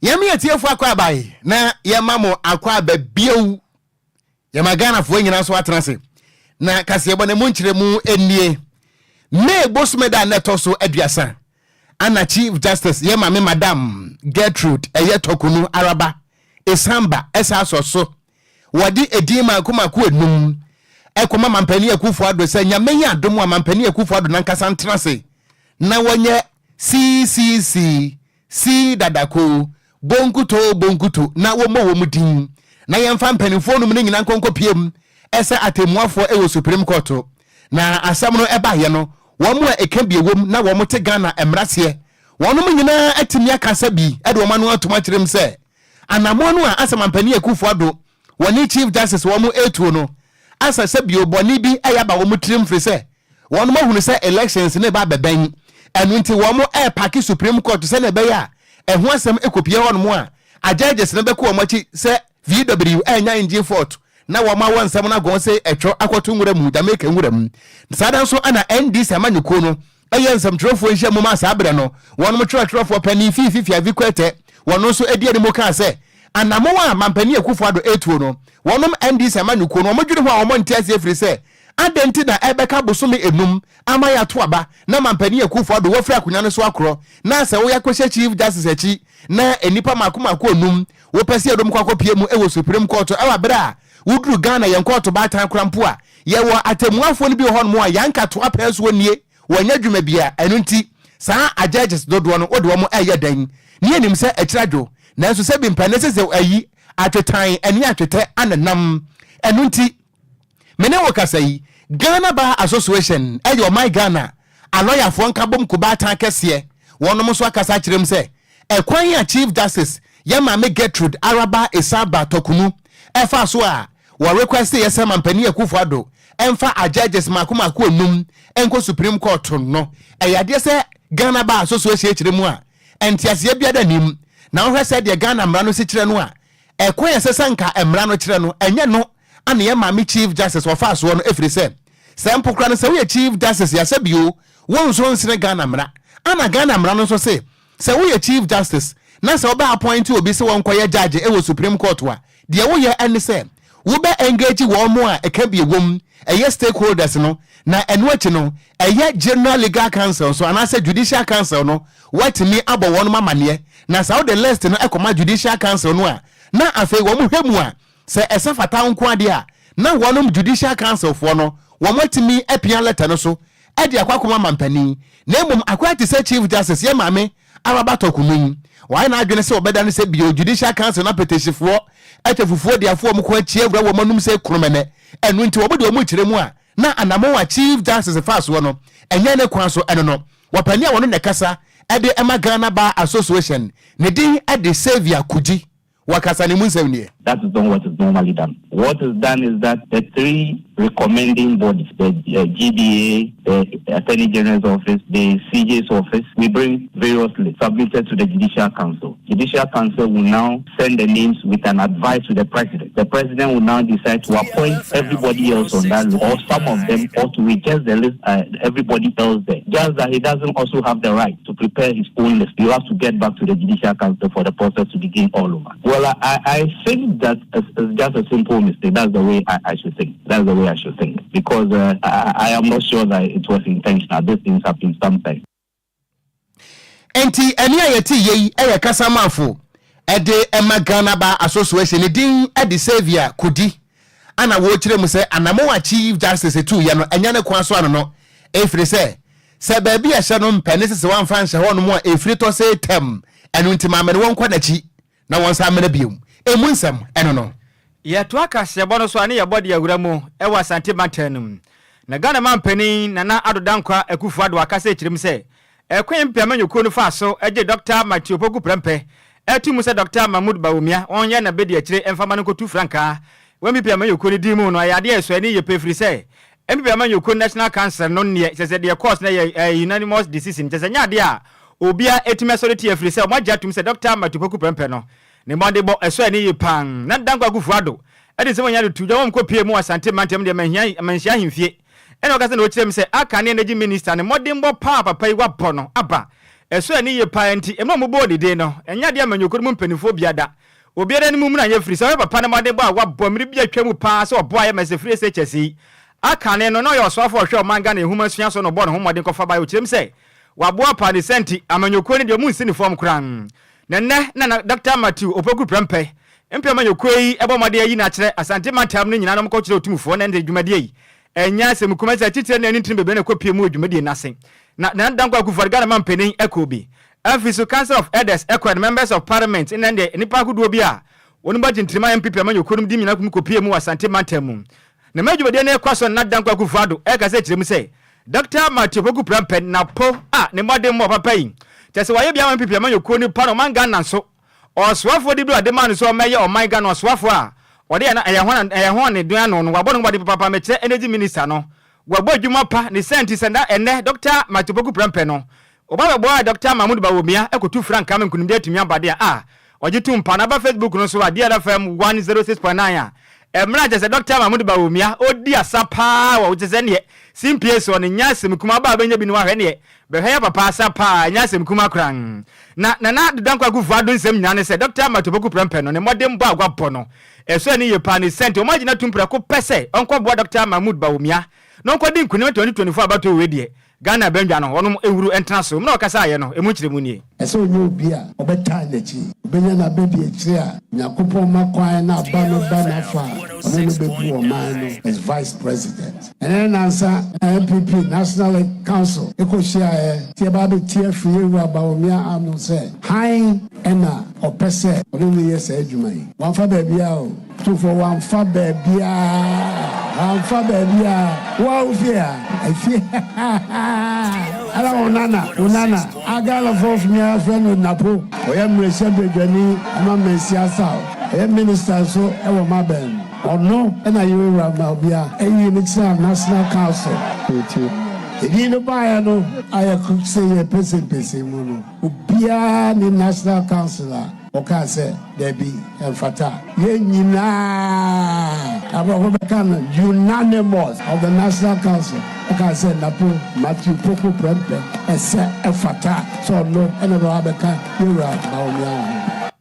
Yɛme atiefoɔ akɔ abae na yɛma mo akɔ aba bio. Yɛma Ghanafoɔ nyinaa nso atena ase na kaseɛbɔ no mu nkyerɛmu nie. May bosome da a na ɛtɔ so 30 ana Chief Justice yɛ maame Madam Gertrude ɛyɛ Tɔkunu Araba Esamba ɛsa asɔ so wɔde edin mako mako enum ɛkɔma Mampanin Akufo Addo sɛ Nyame yɛ adom a Mampanin Akufo Addo nankasa ntena ase na wɔnyɛ CCC Si dadako, bonkuto bonkuto na wɔmmɔ wɔn din na yɛmfa mpanimfoɔ nom no nyinaa nkɔ nkɔpiem sɛ atɛmmuafoɔ wɔ Supreme Court. Na asɛm no baeɛ no, wɔn a ɛka bi wom na wɔn te Ghana mmaraseɛ, wɔnom nyinaa atumi akasa bi de wɔn ano atom akyerɛ mu sɛ anamoa no a asɛ Mampanin Akuffo Addo wɔne Chief Justice wɔn retuo no asɛ sɛ bio bɔne bi ɛyɛ aba wɔn tirim firi sɛ wɔnom ahunu sɛ elections no reba abɛbɛn ɛno nti wɔn ɛrepake Supreme Court sɛnea ɛbɛyɛ a ɛho asɛm ɛkɔpie hɔnom a a judges no bɛkɔ wɔn akyi sɛ VW ɛrenya engine fault na wɔn awɔ nsɛm no agɔn sɛ ɛtwɔ akɔto nwura mu Jamaica nwura mu. Saa da nso na NDC amanyɔkuo no yɛ nsɛmtwerɛfoɔ nhyiamu maa saa berɛ no wɔnom twerɛtwerɛfoɔ panin Fiifi Fiavi Kwetey wɔno nso di anim kaa sɛ anamɔn a Mampanin Akufo Addo retuo no wɔnom NDC amanyɔkuo no wɔdwene ho a wɔn nte aseɛ firi sɛ adɛn nti na ɛbɛka bosome enum ama yɛato aba na Mampanin Akufo Addo wafiri akonwa no so akorɔ na sɛ woyɛ akɔhyɛ Chief Justice akyi na nnipa mako mako enum wopɛ sɛ yɛdom kɔ akɔpie mu wɔ Supreme Court ɛwɔ berɛ a woduru Ghana yɛn kɔɔto baatan koraa mpo a Yɛwɔ atɛmmuafoɔ no bi wɔ hɔnom a yɛn ankatoa pɛɛ soɔ nnie, wɔnyɛ adwuma biara, ɛno nti saa a judges dodoɔ no wode wɔn ɛyɛ dɛn? Ne yɛnim sɛ akyiri adwo, nanso sɛbi mpɛ ne sese ayi atwetan ɛne atwetɛ anenam, ɛno nti me ne wo kasa yi Ghana Bar Association ɛyɛ ɔman Ghana alɔyafoɔ nkabom kubaatan kɛseɛ, wɔnom nso akasa akyerɛ mu sɛ ɛkwan a Chief Justice yɛn maame Gertrude Araba Esaba Torkunu ɛfaa so a Wɔ request yɛ sɛ Mampanin Akufo Addo mfa a judges mako mako enum nkɔ Supreme Court no, ɛyɛ adeɛ sɛ Ghana Bar Association kyerɛ mu a, nteaseɛ biara nnim. Na wohwɛ sɛdeɛ Ghana mmara no si kyerɛ no a, ɛkwan a ɛsɛ sɛ nka mmara no kyerɛ no, ɛnyɛ no ana yɛn maame Chief Justice ɔfaa soɔ no ɛfiri sɛ, sɛ mpo koraa no sɛ woyɛ Chief Justice yɛ sɛ bio, wonso nsene Ghana mmara. Ana Ghana mmara no nso se, sɛ woyɛ Chief Justice na sɛ wobɛ appoint obi sɛ wɔnkɔyɛ judge wɔ Supreme Court a, Deɛ woyɛ ne sɛ wobɛ engage wɔn a ɛka bi wom, ɛyɛ stakeholders no, na ɛno akyi no ɛyɛ General Legal Council nso anaasɛ Judicial Council no woatumi abɔ wɔn amaneɛ. Na sɛ wode list no kɔma Judicial Council no a, na afei wɔn hwɛ mu a, sɛ ɛsɛ fata wo nko ara deɛ a, na wɔnom Judicial Council foɔ no wɔn atumi apia letter no so de akɔ akɔma mampanin. Na mmom akɔyɛ te sɛ Chief Justice, yɛn maame Araba Tɔkumi yi, wayɛ n'adwene sɛ ɔbɛda no sɛ bio Judicial Council no apɛtɛhyifoɔ atwa fufuo de afo wɔn kɔn akyi awura wɔn anom sɛ kromɛnɛ. Ɛno nti wɔn de wɔn rekyerɛ mu a na anamɔn a Chief Justice faa soɔ no ɛnyɛ ne kwan so. Ɛno no, wɔpanin a wɔno na ɛkasa de ma Ghana Bar Association, ne din de Saviour Kudzi. Wakasa ne mu nsɛm nie. That is not what is normally done. What is done is that the three recommending bodies, the uh, GBA, the Attorney General's office, the CJ's office, we bring various lists submitted to the Judicial Council. Judicial Council will now send the names with an advice to the president. The president will now decide to appoint everybody else on that list, or some of them, or to reject the list, uh, everybody else there. Just that he doesn't also have the right to prepare his own list. You have to get back to the Judicial Council for the process to begin all over. Well, I, I think that it's, it's just a simple mistake. That's the way I, I should think. That's the way I should think. Because uh, I, I am not sure that it was intentional. These things happen sometimes. Enti ɛne a yɛte yɛ yi yɛ kasamafo de ma Ghana Bar Association ne din de Saviour Kudi ana wɔrekyerɛ mu sɛ anammɔn a Chief Justice tuiɛ no ɛnyɛ ne kwan so ano no ɛfiri sɛ sɛ baabi a ɛhyɛ no mpɛ ne sɛ sɛ wamfa nhyɛ hɔ nom a ɛfiri tɔ sɛ tɛm ɛno nti maame no wɔnkɔ n'akyi na wɔnsan mmra bio. Emu nsɛm ɛno no. Yɛtoa kaseɛbɔ no so a ne yɛbɔ de awura mu wɔ Asante mantam no mu. Na Ghana manpanin Nana Addo Dankwa Akuffo Addo akasa akyerɛ mu sɛ ɛkwan a NPP amanyɔkuo no faa so gyee Dɔkta Matthew Opoku Prempeh to mu sɛ Dɔkta Mahmood Bawumia ɔnyɛ n'abadiakyire mfa ma no nkɔtu frankaa wɔ NPP amanyɔkuo no din mu no ɛyɛ adeɛ a ɛsɔ ani yie paa ɛfiri sɛ NPP amanyɔkuo National Council no nneɛ kyerɛ sɛ deɛ ɛkɔɔ so no yɛ unanimous decision kyerɛ sɛ ɛnyɛ adeɛ a Obiara atumi asɔre tia ɛfiri sɛ wɔagye atom sɛ Dɔkta Matthew Poku Prempeh no ne mmɔdenbɔ ɛsɔ ani yie paa. Na Dankwa Akufo Addo de nsɛm a ɔnya de too dwa wɔn kɔpuee mu wɔ Asante mantam deɛ Manhia Manhyia ahemfie ɛna ɔkasa na ɔkyerɛ mu sɛ aka ne Energy Minister ne mmɔdenbɔ paa papa yi wabɔ no aba. Ɛsɔ ani yie paa nti, mmerɛ a wɔbɔɔ ne din no, ɛnyɛ adeɛ a amanyɔkuo no mu mpanimfoɔ biara da obiara anim mmra nyɛ firi sɛ ɔyɛ papa no mmɔdenbɔ a wabɔ mmere bi a atwa mu paa sɛ ɔboaeɛ ma Sefiri SHS yi akane no na ɔyɛ ɔsoafoɔ a ɔhwɛ ɔman Ghana nwoma sua so na ɔbɔɔ ne ho mmɔden kɔfa baeɛ. Ɔkyerɛm sɛ waboa paa ne saa nti amanyɔkuo no deɛ ɔmu nsi ne fam koraa. Na nnɛ na na Dɔkta Matthew Opoku Prempeh mpɛ amanyɔkuo yi bɔ mmɔden ayi no akyerɛ Asante mantam no nyinaa na wɔkɔkyerɛ otumfoɔ na ɛnde dwumadie yi ɛnyɛ asɛm kumaa sɛ atitire ne anintini bebree na ɛkɔpie mu wɔ dwumadie no ase. Na Nana Dankwa Akufo-Addo Ghana manpanin ɛkɔɔ bi. Afei nso Council of Elders ɛkɔɛ no Members of Parliament ne ɛnde nnipa ahodoɔ bi a wɔn bɔ tintirima NPP amanyɔkuo no mu de nyinaa kum kɔpie mu wɔ Asante mantam mu. Na mmerɛ dwumadie no rekɔ so no Nana Dankwa Akufo-Addo ɛrekasa kyerɛ mu sɛ Dɔkta Matthew Opoku Prempeh Napo a ne mmɔdemmɔ papa yi kyerɛ sɛ wayɛ bi ama NPP amanyɔkuo no pa na ɔman Ghana nso Ɔsoafoɔ de bere a ɔde maa no sɛ ɔmmɛyɛ ɔman Ghana ɔsoafoɔ a ɔde yɛ ɛyɛ ho ɛyɛ ho ne dwen ano no, wabɔ ne ho mmɔden papaapa. Mekyerɛ Energy Minister no, wabɔ adwuma pa. Ne saa nti sɛ na ɛnnɛ Dɔkta Matthew Opoku Prempeh no, ɔba bɛboaa Dɔkta Mahmood Bawumia kɔtu frankaa ma nkunimdie atumi aba deɛ a, ɔgye tom pa. Na aba Facebook no so a, DLFM 106.9 a, ɛmmra kyerɛ sɛ Dɔkta Mahmood Bawumia ɔdi asa paa wɔ kyerɛ sɛ neɛ simpie soɔ no nyɛ asɛm kumaa aba a bɛnya bi no wahwɛ neɛ Bɛhwɛ yɛ papa asa paa, ɛnyɛ asɛm kumaa koraa. Na Nana Addo Dankwa Akufo Addo nsɛm nyinaa ne sɛ Dɔkta Matthew Opoku Prempeh no, ne mmɔdenbɔ a wabɔ no, ɛsɔ ani yie paa. Ne saa nti, wɔagyina atum prɛko pɛ sɛ ɔnkɔboa Dɔkta Mahmood Bawumia na ɔnkɔdi nkunim 2024 abatoɔ wei deɛ, Ghana abannwa no, wɔnom nhuru ntena so. Mmerɛ a ɔkasaeɛ no, ɛmu nkyerɛmu nie. Ɛsɛ ɔnyɛ obi a ɔbɛtaa n'akyi, ɔbɛnya n'abadiakyire a Nyankopɔn ma kwan na aba no ba n'afa a, ɔne no bɛbu ɔman no as Vice President. Ɛnɛ nnansa na NPP National Council kɔhyiaeɛ nti yɛba abɛtie afiri yɛn Wura Bawumia ano sɛ hann na ɔpɛ sɛ ɔne no yɛ saa adwuma yi. Wamfa baabiara o. Tumfoɔ wamfa baabiara, wamfa baabiara. Wo a wo fie ha, efie ɛna wo nana, wo nana a Ghanafoɔ nyinaa frɛ no Napo. Ɔyɛ mmarahyɛbadwani ma Manhyia South, ɔyɛ minister nso wɔ Mabɛn. Ɔno na Yewura Mawbia yii no tenaa National Council nti edin no baeɛ no ayɛ sɛ yɛ pɛsɛmpɛsɛ mu no obiara nni National Council a ɔkaa sɛ daabi ɛmfata. Yɛn nyinaa, aborɔfo bɛka no unanimous of the National Council kaa sɛ Napo Matthew Poku Prempeh ɛsɛ ɛfata sɛ ɔno na ɛbɛba abɛka Yewura Bawumia ho.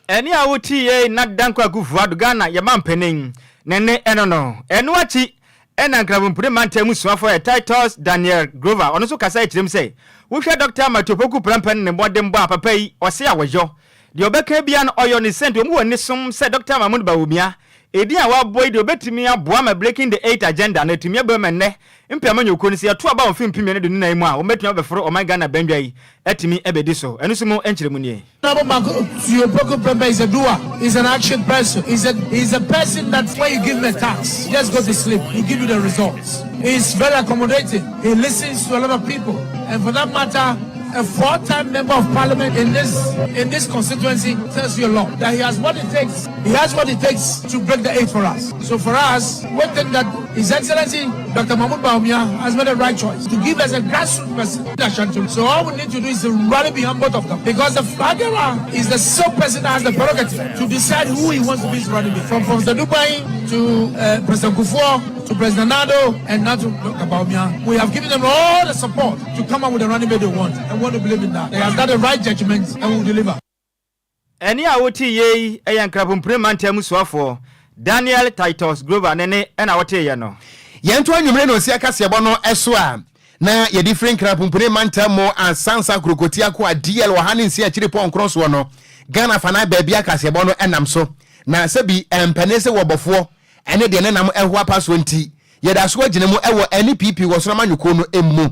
Ɛnne a wotii yei na Dankwa Akufo-Addo, Ghana yɛ manpanin, ne nne ɛno no. Ɛno akyi na Nkrabompire mantam mu suafoɔ yɛ Titus Daniel Grover, ɔno nso kasae kyerɛm sɛ, Wohwɛ Dɔkta Matthew Opoku Prempeh ne ne mmɔdenbɔ a papa yi, ɔse a wɔyɔ. Deɛ ɔbɛka biara no ɔyɔ ne sɛnti wɔn wɔ anisom sɛ Dɔkta Mahmood Bawumia, edin a wabɔ yi deɛ ɔbɛtumi aboa ma Breaking the Eight Agenda no atumi aba mu ɛnnɛ mpɛ amanyɔkuo no sɛ yɛto aba wɔ mfe 2024 mu a wɔbɛtumi abɛforo ɔman Ghana bandwa yi atumi abɛdi so. Ɛno nso mu nkyerɛmu nie. Honorable Matthew Opoku Prempeh is a doer, he's an action person, he's a, he's a person that when you give him a task, just go to sleep, he'll give you the results. He's very accommodating, he listens to a lot of people, and for that matter, a four-time member of parliament in this in this constituency tells you a lot that he has what it takes. He has what it takes to break the eight for us. So for us, we think that His Excellency Dr. Mahmoud Bawumia has made the right choice to give us a grassroots person. So all we need to do is to rally behind both of them because the flagbearer is the sole person that has the prerogative to decide who he wants to be his running mate. From Professor Dubai to President Kufuor to President Nado and now to Dr. Bawumia. We have given them all the support to come up with the running mate they want and want to believe in that. They have got the right judgment and will deliver. Ɛnne a wotee yei yɛ Nkrabompire Mantam soafoɔ Daniel Titus Grover ne nne na woteeɛ no. Yɛnto anwummere nonsia kaseɛbɔ no so a na yɛde firi Nkrabompire Mantam mu Asansa Kurokotia Koa DL ɔha ne nsia akyiri pɔn nkron soɔ no, Ghana fanan baabi a kaseɛbɔ no nam so. Na sɛbi ɛmpɛne sɛ wɔbɔfoɔ ne deɛ ne nam ɛho apa soɔ nti, yɛda so agyina mu wɔ NPP wɔ Sono Amanyɔkuo no mu.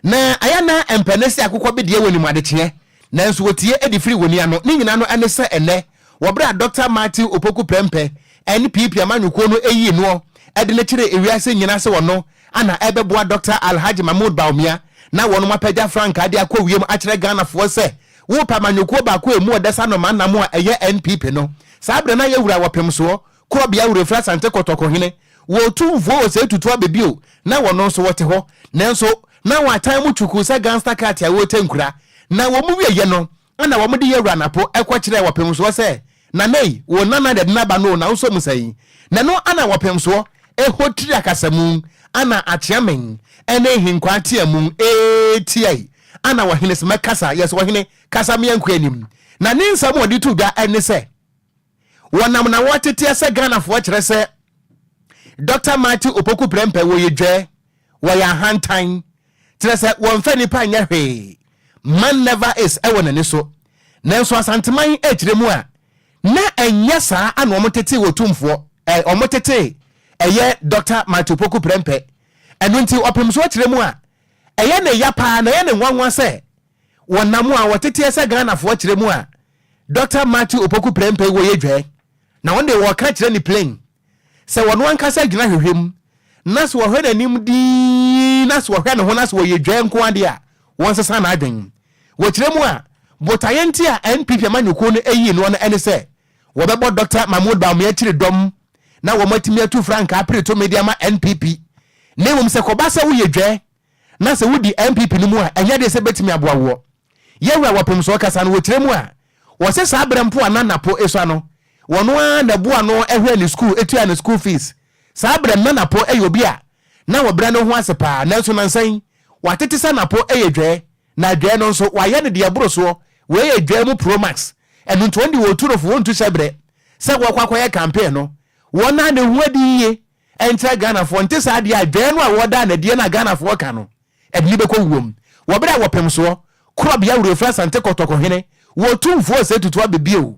Na ayɛ na ɛmpɛne sɛ akokɔ bedeɛ wɔ nim adekyeɛ. Nanso wɔtie de firi wɔn ano. Ne nyinaa no ne sɛ ɛnnɛ, wɔ berɛ a Dɔkta Martin Opoku Prempeh, NPP amanyɔkuo no yii noɔ de no kyerɛɛ ewiase nyinaa sɛ ɔno na ɛrebɛboa Dɔkta Alhaji Mahmood Bawumia na wɔnom apagya frankaa de akɔ wiem akyerɛ Ghanafoɔ sɛ wopɛ amanyɔkuo baako a ɛmu ɔdɛ sa nnomaa nam a ɛyɛ NPP no. Saa berɛ no ayɛ wura wɔpemsoɔ Korɔbea Werefiri Asante Kɔtɔkɔhene wɔ Otumfoɔ Osei Tutu Abebio na wɔno nso wɔte hɔ nanso na wɔn atan mu kyukuu sɛ gangster cat a wɔretɛ nkura na wɔn wieɛ no ɛna wɔn de Yawura Napo ɛkɔ kyerɛɛ Wɔpemsoɔ sɛ Nana ei wo nana na ɛde no aba no o na wosɔ mu sɛn na ɛno ana Wɔpemsoɔ ɛhɔ tiri akasamu ana Akyeamen ɛne Nhenkwaa teamu ee tiai. Ana ɔhene sɛ mɛkasa, yɛ sɛ ɔhene kasa meɛnkɔ anim. Na ne nsɛm a ɔde to dwa ɛne sɛ wɔnam na wɔteteɛ sɛ Ghanafoɔ kyerɛ sɛ Dr. Matthew Opoku Prempeh wɔyɛ dwɛ, wɔyɛ ahantan, kyerɛ sɛ wɔmfa nnipa nyɛ hwee, man never is ɛwɔ n'ani so. Nanso Asanteman ɛkyerɛ mu a na ɛnyɛ saa ana wɔn tetee Otumfoɔ, ɛ wɔn tetee ɛyɛ Dr. Matthew Opoku Prempeh. Ɛno nti ɔpem so kyerɛ mu a ɛyɛ ne ya paa na ɛyɛ ne nwanwa sɛ wɔnam a wɔteteɛ sɛ Ghanafoɔ kyerɛ mu a Dr. Matthew Opoku Prempeh wɔyɛ dwɛ, na wɔn de wɔka kyerɛ ne plain sɛ wɔn ankasa gyina hwehwɛ mu na sɛ wɔhwɛ n'anim dii na sɛ wɔhwɛ ne ho na sɛ wɔyɛ dwɛ nko adeɛ a wɔnsesa n'adwen. Wɔkyerɛ mu a botaeɛ nti a NPP amanyɔkuo no ayi noɔ no ɛne sɛ wɔbɛbɔ Dr. Mahmood Bawumia akyiri dɔm na wɔn atumi atu frankaa pere tumi de ama NPP. Na mmom sɛ kɔba sɛ woyɛ dwɛ na sɛ wodi NPP no mu a, ɛnyɛ deɛ sɛ bɛtumi aboa woɔ. Yɛwura wɔpem so ɔkasa no, wɔkyerɛ mu a wɔsɛ saa berɛ mpo a na Napo esua no, wɔno ara na ɛboa no ɛhwɛ ne school, etua ne school fees. Saa berɛ no na Napo ɛyɛ obi a na wɔbrɛ ne ho ase paa, nanso nansa yi watete sɛ Napo ɛyɛ dwɛ, na dwɛ no nso wayɛ no deɛ ɛboro soɔ. Wei yɛ dwɛ mu pro max. Ɛno nti wɔn de wɔtu no fo, wɔntu hyɛ berɛ sɛ wɔkɔ akɔyɛ campaign no, wɔn a ne ho adi yie ɛnkyerɛ Ghanafoɔ nte saa adeɛ a dwɛ no a wɔda n'adie no a Ghanafoɔ ka no ɛde ne bɛkɔ wuom. Wɔberɛ a wɔpem soɔ korɔbea wurefra Asante Kɔtɔkɔhene wɔtumfoɔ sɛ tutu abɛbio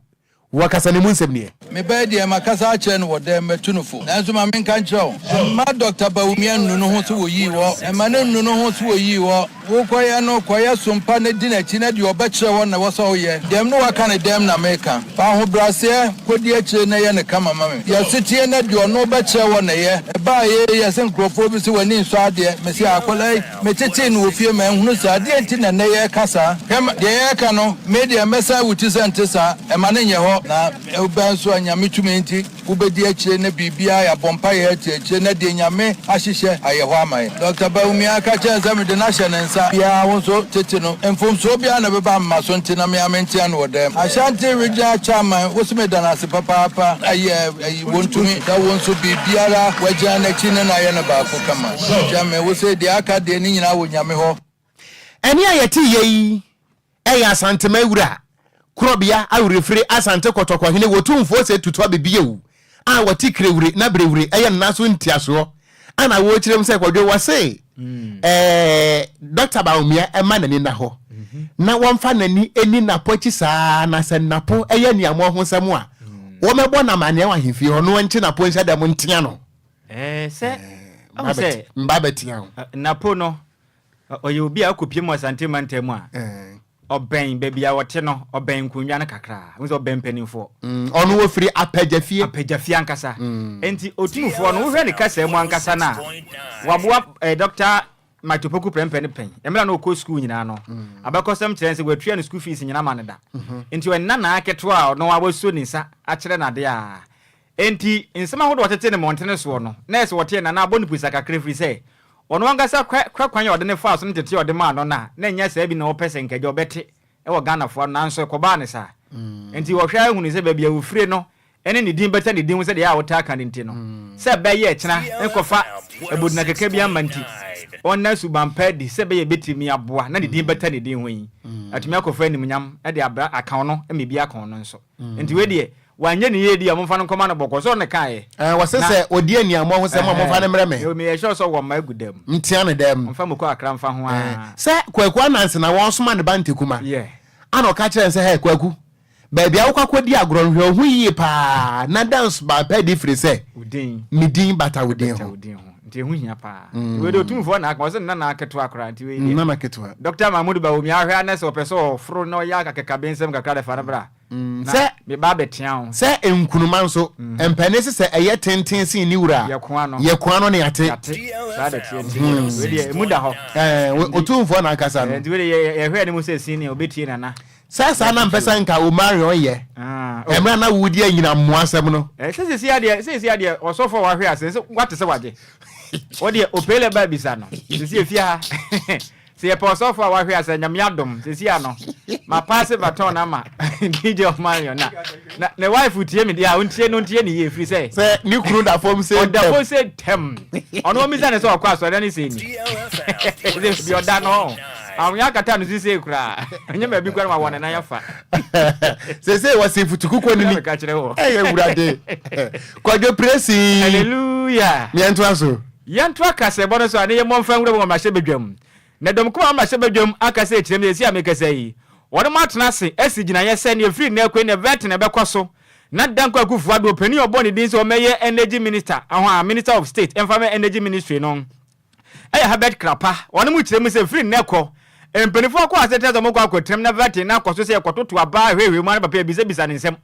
wɔkasa ne mu nsɛm nie. Mebɛyɛ deɛ makasa akyerɛ no wɔ dɛm mɛtu no fo, nanso ma menka nkyerɛ wo, mma Dr. Bawumia nnu no ho so wɔyii wɔ, mma no nnu no ho so wɔyii wɔ. Wokɔyɛ no, kɔyɛ sompa na di n'akyi, na deɛ ɔbɛkyerɛ wɔ na ɛwɔ sɛ woyɛ. Dɛm no waka no dɛm na meka. Fa ahobrɛaseɛ kɔdi akyire na yɛ no kama ma me. Yɛ sotie na deɛ ɔno bɛkyerɛ wɔ na yɛ. Ɛbaa yei yɛ sɛ nkurɔfoɔ bi sɛ w'ani nsɔ adeɛ. Mese akwadaa yi, metetee no wɔ fie manhunu saa. Deɛ nti na nnɛ yɛreka saa? Hwɛ deɛ yɛreka no, me deɛ mɛsan wo ti sɛ nte saa. Ɛma no nyɛ hɔ. Na wobɛn nso a Nyame tumi nti wobɛdi akyire na biribiara yɛabɔ mpaeɛ ati akyire na deɛ Nyame ahyehyɛ ayɛ hɔ ama yɛn. Dɔkta Bawumia ka kyerɛɛ no sɛ mede no ahyɛ ne nsa. Biara wo nso tete no. Mfomsoɔ biara na ɛbɛba mma so nti na me ara mentea no wɔ dɛm. Ashanti Regional Chairman wo se meda no ase papaapa. Ɛyɛ ayi wɔntumi da wo nso biribiara wagyina n'akyi ne no ayɛ no baako kama. Chairman wo se deɛ aka deɛ ne nyinaa wɔ Nyame hɔ. Ɛnne a yɛte yɛ yi yɛ Asantema wura, Korɔbea Awerɛfire Asante Kɔtɔkɔhene Wotumfoɔ Osei Tutu Abebiew a wɔte Kirewire na Berewire yɛ nna so ntiasoɔ a na wɔrekyerɛ mu sɛ Kwadwo wɔse ɛɛ Dɔkta Bawumia mma n'ani nna hɔ na wɔmfa n'ani nni Napo akyi saa na sɛ Napo yɛ aniammɔhosɛm a wɔmmɛbɔ no amanneɛ wɔ ahemfie hɔ na wɔnkye Napo nhyɛ dɛm ntea no. Ɛɛ sɛ ɔhu sɛ mba bɛtea wo. Napo no Ɔyɛ obi a ɔkɔpie mu Asante mantam mu a, ɔbɛn baabi a ɔte no, ɔbɛn nkonnwa no kakra. Wohu sɛ ɔbɛn mpanimfoɔ. Ɔno ɔfiri Apagyafie. Apagyafie ankasa. Enti Otumfoɔ no, wohwɛ ne kasa mu ankasa no a, waboa eh, Dɔkta Mike Opoku Prempeh no pɛn. Mmerɛ a na ɔkɔ sukuu nyinaa no, abakɔsɛm kyerɛ no sɛ watua ne sukuu fees nyinaa ma no da. Enti ɔyɛ ne nanaa ketewa a ɔno ara wasuo ne nsa akyerɛ no adeɛ a. Enti nsɛm ahodoɔ a ɔtete no mmɔntene soɔ no, na ɛsɛ sɛ ɔteɛ Nana abɔ no pusa kakra ɛfiri sɛ, ɔno ankasa kura kwan a ɔde no faa so ne ntetee a ɔde maa no no a na ɛnyɛ saa bi na ɔpɛ sɛ nka agya ɔbɛte wɔ Ghanafoɔ ano, nanso ɛkɔbaa no saa. Enti ɔhwɛ ara hunuu sɛ baabi a ɔfire no ne ne din bata ne din ho sɛdeɛ ɛyɛ a wotaa ka no nti no, sɛ ɛbɛyɛ ɛkyena nkɔfa abodina kɛkɛ bi amma nti, ɔnna suban pa adi sɛ ɛbɛyɛ ɛbɛtumi aboa na ne din bata ne din ho yi, atumi akɔfa animuonyam de abra aka ɔno ma ebi aka ɔno nso. Nti wei deɛ, Wanyɛ ne yie di a, momfa no nkɔma no bɔkɔɔ. Sɛ ɔno na ɛkaeɛ. Ɛɛ, wɔse Na. sɛ ɔdi aniammɔ ho sɛm a, momfa no mmrɛ me. Ɛɛ, meyɛ sure sɛ ɔwɔ mma agu dam. Ntea no dɛm. Ɔmfa muku akra mfa ho Ɛɛ, ara. sɛ Kwaku Ananse na wɔresoma ne ba Ntekuma. Yeah. Ana ɔka kyerɛɛ no sɛ, Hɛ, Kwaku, baabi a wokɔ akɔdi agorɔ no, hwɛ wo ho yie paa na da nsobae pa adi firi sɛ Wo din. me din bata wo din Bata ho. wo din ho. Nti ɛho hia paa. Nti wei deɛ Otumfoɔ na aka, ɔse ne nana ketewa koraa. Nti wei deɛ. Nana ketewa. Dɔkta Mahmood Bawumia ahwɛ ara na sɛ ɔpɛ sɛ ɔforo na ɔyɛ akakabensɛm kakra de fa no bra. Na Sɛ me ba abɛtea wo. Sɛ nkunuma nso, mpanin se sɛ ɛyɛ tenten sen ne wura a, Yɛkoa no. yɛkoa no na yɛate. Yɛate. Saa na ɛteɛ nti wei deɛ emu da hɔ. Ɛɛ, Otumfoɔ na akasa no. Ɛɛ, nti wei deɛ yɛ yɛhwɛ anim sɛ sin nea obetie Nana. Sɛ saa na mpɛ sɛ nka Omarion yɛ. Ah, oh. Mmerɛ a na woredi anyinam mmoa asɛm no. Ɛɛ, sɛ seesei adeɛ, seesei adeɛ, ɔsɔfo a wahwe ase, sɛ wate sɛ wagye. Wo deɛ, Opele ba bisa no. Seesei efie ha. Sɛ yɛpɛ ɔsɔfo a wahwe ase a, Nyame adom, sɛsi a no, ma paase baton no ama DJ Omarion na, na ne wife tie me deɛ a, ɔntie no, ɔntie ne yie, ɛfiri sɛ, Sɛ ne kunu da fam sei ɔda ntɛm. fam sei ntɛm. Ɔno ɔmmisa no sɛ ɔkɔ asɔre ne sɛ ni. Sɛ baabi ɔda no. Ahonya akata no sisei koraa. Ɛnyɛ baabi koraa na wawɔ ne nan afa. Sesei wɔse futukukuo no ni. Meka kyerɛ wɔ. Ɛyɛ awurade. Kwadwo Presi. Hallelujah. Yɛntoa so. Yɛntoa kaseɛbɔ no so a ne yɛmmɔ mfa nwura mu wɔ mmarahyɛbadwam. Na dɔm kumaa mmarahyɛbadwam akasa akyerɛ mu sɛ seesei a mekasa yi, wɔnom atena ase asi gyinaeɛ sɛ nea ɛfiri nnɛ rekɔ yi nea vetting ɛbɛkɔ so na Dankwa Akufo-Addo ɔpanin a ɔbɔɔ ne din sɛ ɔmmɛyɛ Energy Minister, ahoa, Minister of State mfa mma Energy Ministry no yɛ Herbert Krapa. Wɔnom kyerɛ mu sɛ ɛfiri nnɛ rekɔ, mpaninfoɔ akɔ asetena sɛ wɔkɔ akɔtenam na vetting no akɔ so sɛ yɛkɔtoto aba ahwɛhwɛ mu ara na papa yɛbisabisa ne nsɛm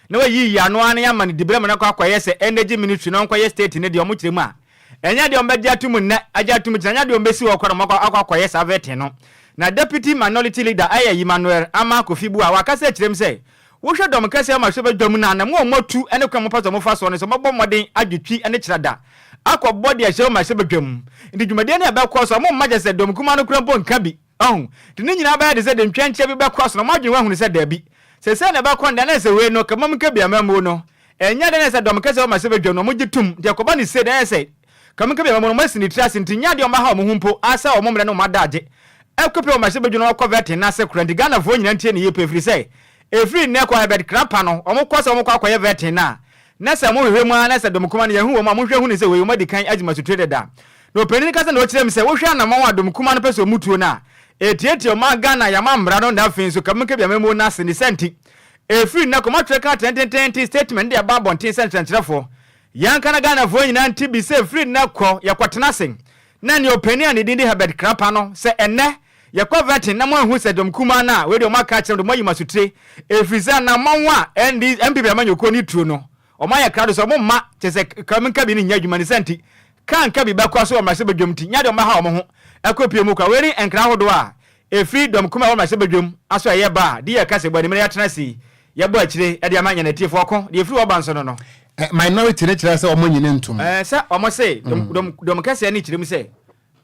na wayiyi ano ara na yɛama no diberɛ ma no akɔ akɔyɛ sɛ Energy Ministry na ɔnkɔyɛ State no deɛ wɔkyerɛ mu a Ɛnyɛ adeɛ a wɔbɛgye atom nnɛ, agye atom kyena, ɛnyɛ adeɛ a wɔbɛsi hɔ koraa na wɔakɔ akɔ akɔyɛ saa vetting no. Na Deputy Minority Leader ɛyɛ Emmanuel Armah Kofi Buah, wakasa akyerɛ mu sɛ, Wohwɛ dɔm kɛseɛ a wɔahwɛ badwa mu no a, anammɔn a wɔatu ne kwan a wɔpɛ sɛ wɔfa soɔ no sɛ wɔbɛbɔ mmɔden adwe twi ne kyerada akɔbɔ de ahyɛ wɔn mmarahyɛbadwa mu. Nti dwumadie no a ɛbɛkɔ so a, wɔmma kyerɛ sɛ dɔm kumaa no koraa mpo nka bi. Ɔho? Nti ne nyinaa bɛyɛ te sɛ de ntwɛnkyɛ bi bɛkɔ so na wɔadwene ho ahunu sɛ daabi, seesei na ɛbɛkɔ no deɛ na ɛsɛ wei no, kɛmam nka bi amammuo no, Ɛnyɛ dɛn na sɛ dɔm kɛse a wɔma sɛ badwam no, wɔgye tom, nti ɛkɔba no sei, na ɛyɛ sɛ kamikabi amammuo no, wɔasi ne tiri ase, nti nyɛ adeɛ a wɔbɛha wɔn ho mpo ara sɛ wɔn mmerɛ ne wɔn adagye ɛkɔpie wɔn mmarahyɛbadwam na wɔakɔ vetting no ase koraa, nti Ghanafoɔ nyinaa ntie no yie paa, ɛfiri sɛ ɛfiri nnɛ kɔ Herbert Krapa no, wɔkɔ sɛ wɔkɔ akɔyɛ vetting no a, na sɛ wɔhwehwɛ mu ara na sɛ dɔm kumaa no yɛahu wɔn a, monhwɛ hunu sɛ wei wɔadi kan agye mo asotire dada. Na ɔpanin no kasa na ɔkyerɛ mu sɛ wohwɛ anammɔn a dɔm kumaa no pɛ sɛ wɔtuo no a, ɛtiatia ɔman Ghana yɛama mmara no na afei nso kamikabi amammuo no ase, ne saa nti Ɛfiri nnɛ kɔ, moatwerɛ krataa tententen statement de aba abɔnten sɛ nsɛnkyerɛfoɔ. Yɛnka na Ghanafoɔ nyinaa nte bi sɛ ɛfiri nnɛ kɔ, yɛkɔtena ase na nea ɔpanin a ne din de Herbert Krapa no sɛ ɛnnɛ yɛkɔ vetting na moanhu sɛ dɔm kumaa no a wei deɛ wɔaka akyerɛ mo deɛ moayi mo asotire ɛfiri sɛ anammɔn a ND, NPP amanyɔkuo no tuo no wɔayɛ krado sɛ wɔmma kyerɛ sɛ ka menka bi no nyɛ adwuma ne saa nti ka nka bi bɛkɔ so wɔ mmarahyɛbadwam nti nyɛ adeɛ wɔbɛha wɔn ho akɔpie mu kwa. Wei ne nkra ahodoɔ a Ɛfiri dɔm kumaa a ɛwɔ mmarahyɛbadwam aso a ɛyɛ ba a, de yɛ kasa bu animere yɛatena ase yi, yɛbɔ akyire de ama yɛn atiefoɔ ɔko deɛ ɛfiri hɔ ba nso no no. Minority no kyerɛ sɛ wɔn nyini ntom. Sɛ wɔn se, dɔm, dɔm, dɔm kɛseɛ no kyerɛ mu sɛ,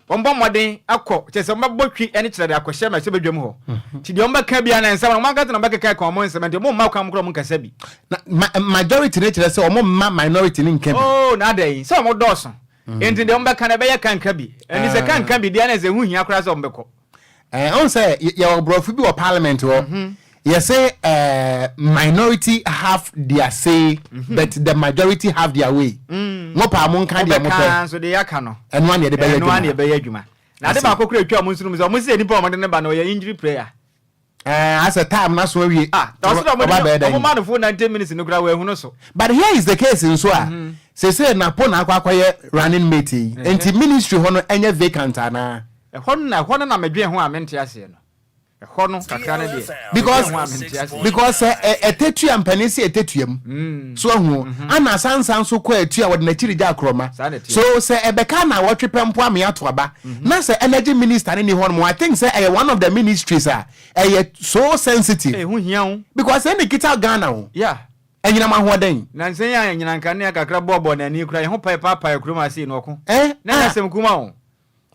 wɔn bɔ mmɔden akɔ, kyerɛ sɛ wɔn bɛbɔ twi ne kyerɛ de akɔhyɛ mmarahyɛbadwam hɔ. Nti deɛ wɔn bɛka biara no nsɛm no, wɔn ankasa na wɔn bɛkeka ka wɔn nsɛm, nti wɔn mma kwan koraa wɔn nkasa bi. Na ma, majority no kyerɛ sɛ wɔn mma minority no nka bi. Oh, na adɛn, sɛ wɔn dɔɔso. Enti deɛ wɔbɛka no ɛbɛyɛ kanka bi. Ɛnti sɛ kanka bi deɛ na ɛsɛ ɛho hia koraa sɛ wɔbɛkɔ. Ɛɛ ɔn sɛ yɛwɔ borɔfo bi wɔ parliament hɔ. Mhm. Yɛsɛ ɛɛ minority have their say mhm. but the majority have their way. Mm. Mo paa mo nka deɛ mo pɛ. Nso deɛ yɛaka no. Ɛno ano yɛde bɛyɛ adwuma. Ɛno ano yɛbɛyɛ adwuma. Na ade baako kura atwa wɔn nsono mu sɛ wɔn sɛ nipa a wɔde ne ba no ɔyɛ injury prayer. Ɛɛ asɛ time na so awie. Ah, na ɔsɛ dɛ ɔmo de ɔmo ma no full 90 minutes no koraa wɔahu no so. But here is the case nso a, mhm. sese Napo na akɔ akɔyɛ running mate yi, nti ministry hɔ no ɛnyɛ vacant anaa? Ɛhɔ no na ɛhɔ no na medwen ho a mente aseɛ no. Ɛhɔ no kakra no deɛ. Because because sɛ ɛtɛtua mpanin sɛ ɛtɛtua mu. Mm. So ahu mhm. ana asansa nso kɔ atua wɔde n'akyiri gya akorɔma. So sɛ ɛbɛka na wɔtwe pɛ mpo ame ato aba. Na sɛ energy minister no ni hɔ nom I think sɛ ɛyɛ one of the ministries a ɛyɛ so sensitive. Ɛho hia o. Because ɛna ekita Ghana o. Yeah. Anyinam ahoɔden. Nansa yi a anyinam nkanea kakra bɔɔbɔɔ n'ani koraa yɛn ho pae paapae kurom ha sei no ɔko. Eh Na ɛnyɛ asɛm kuma o.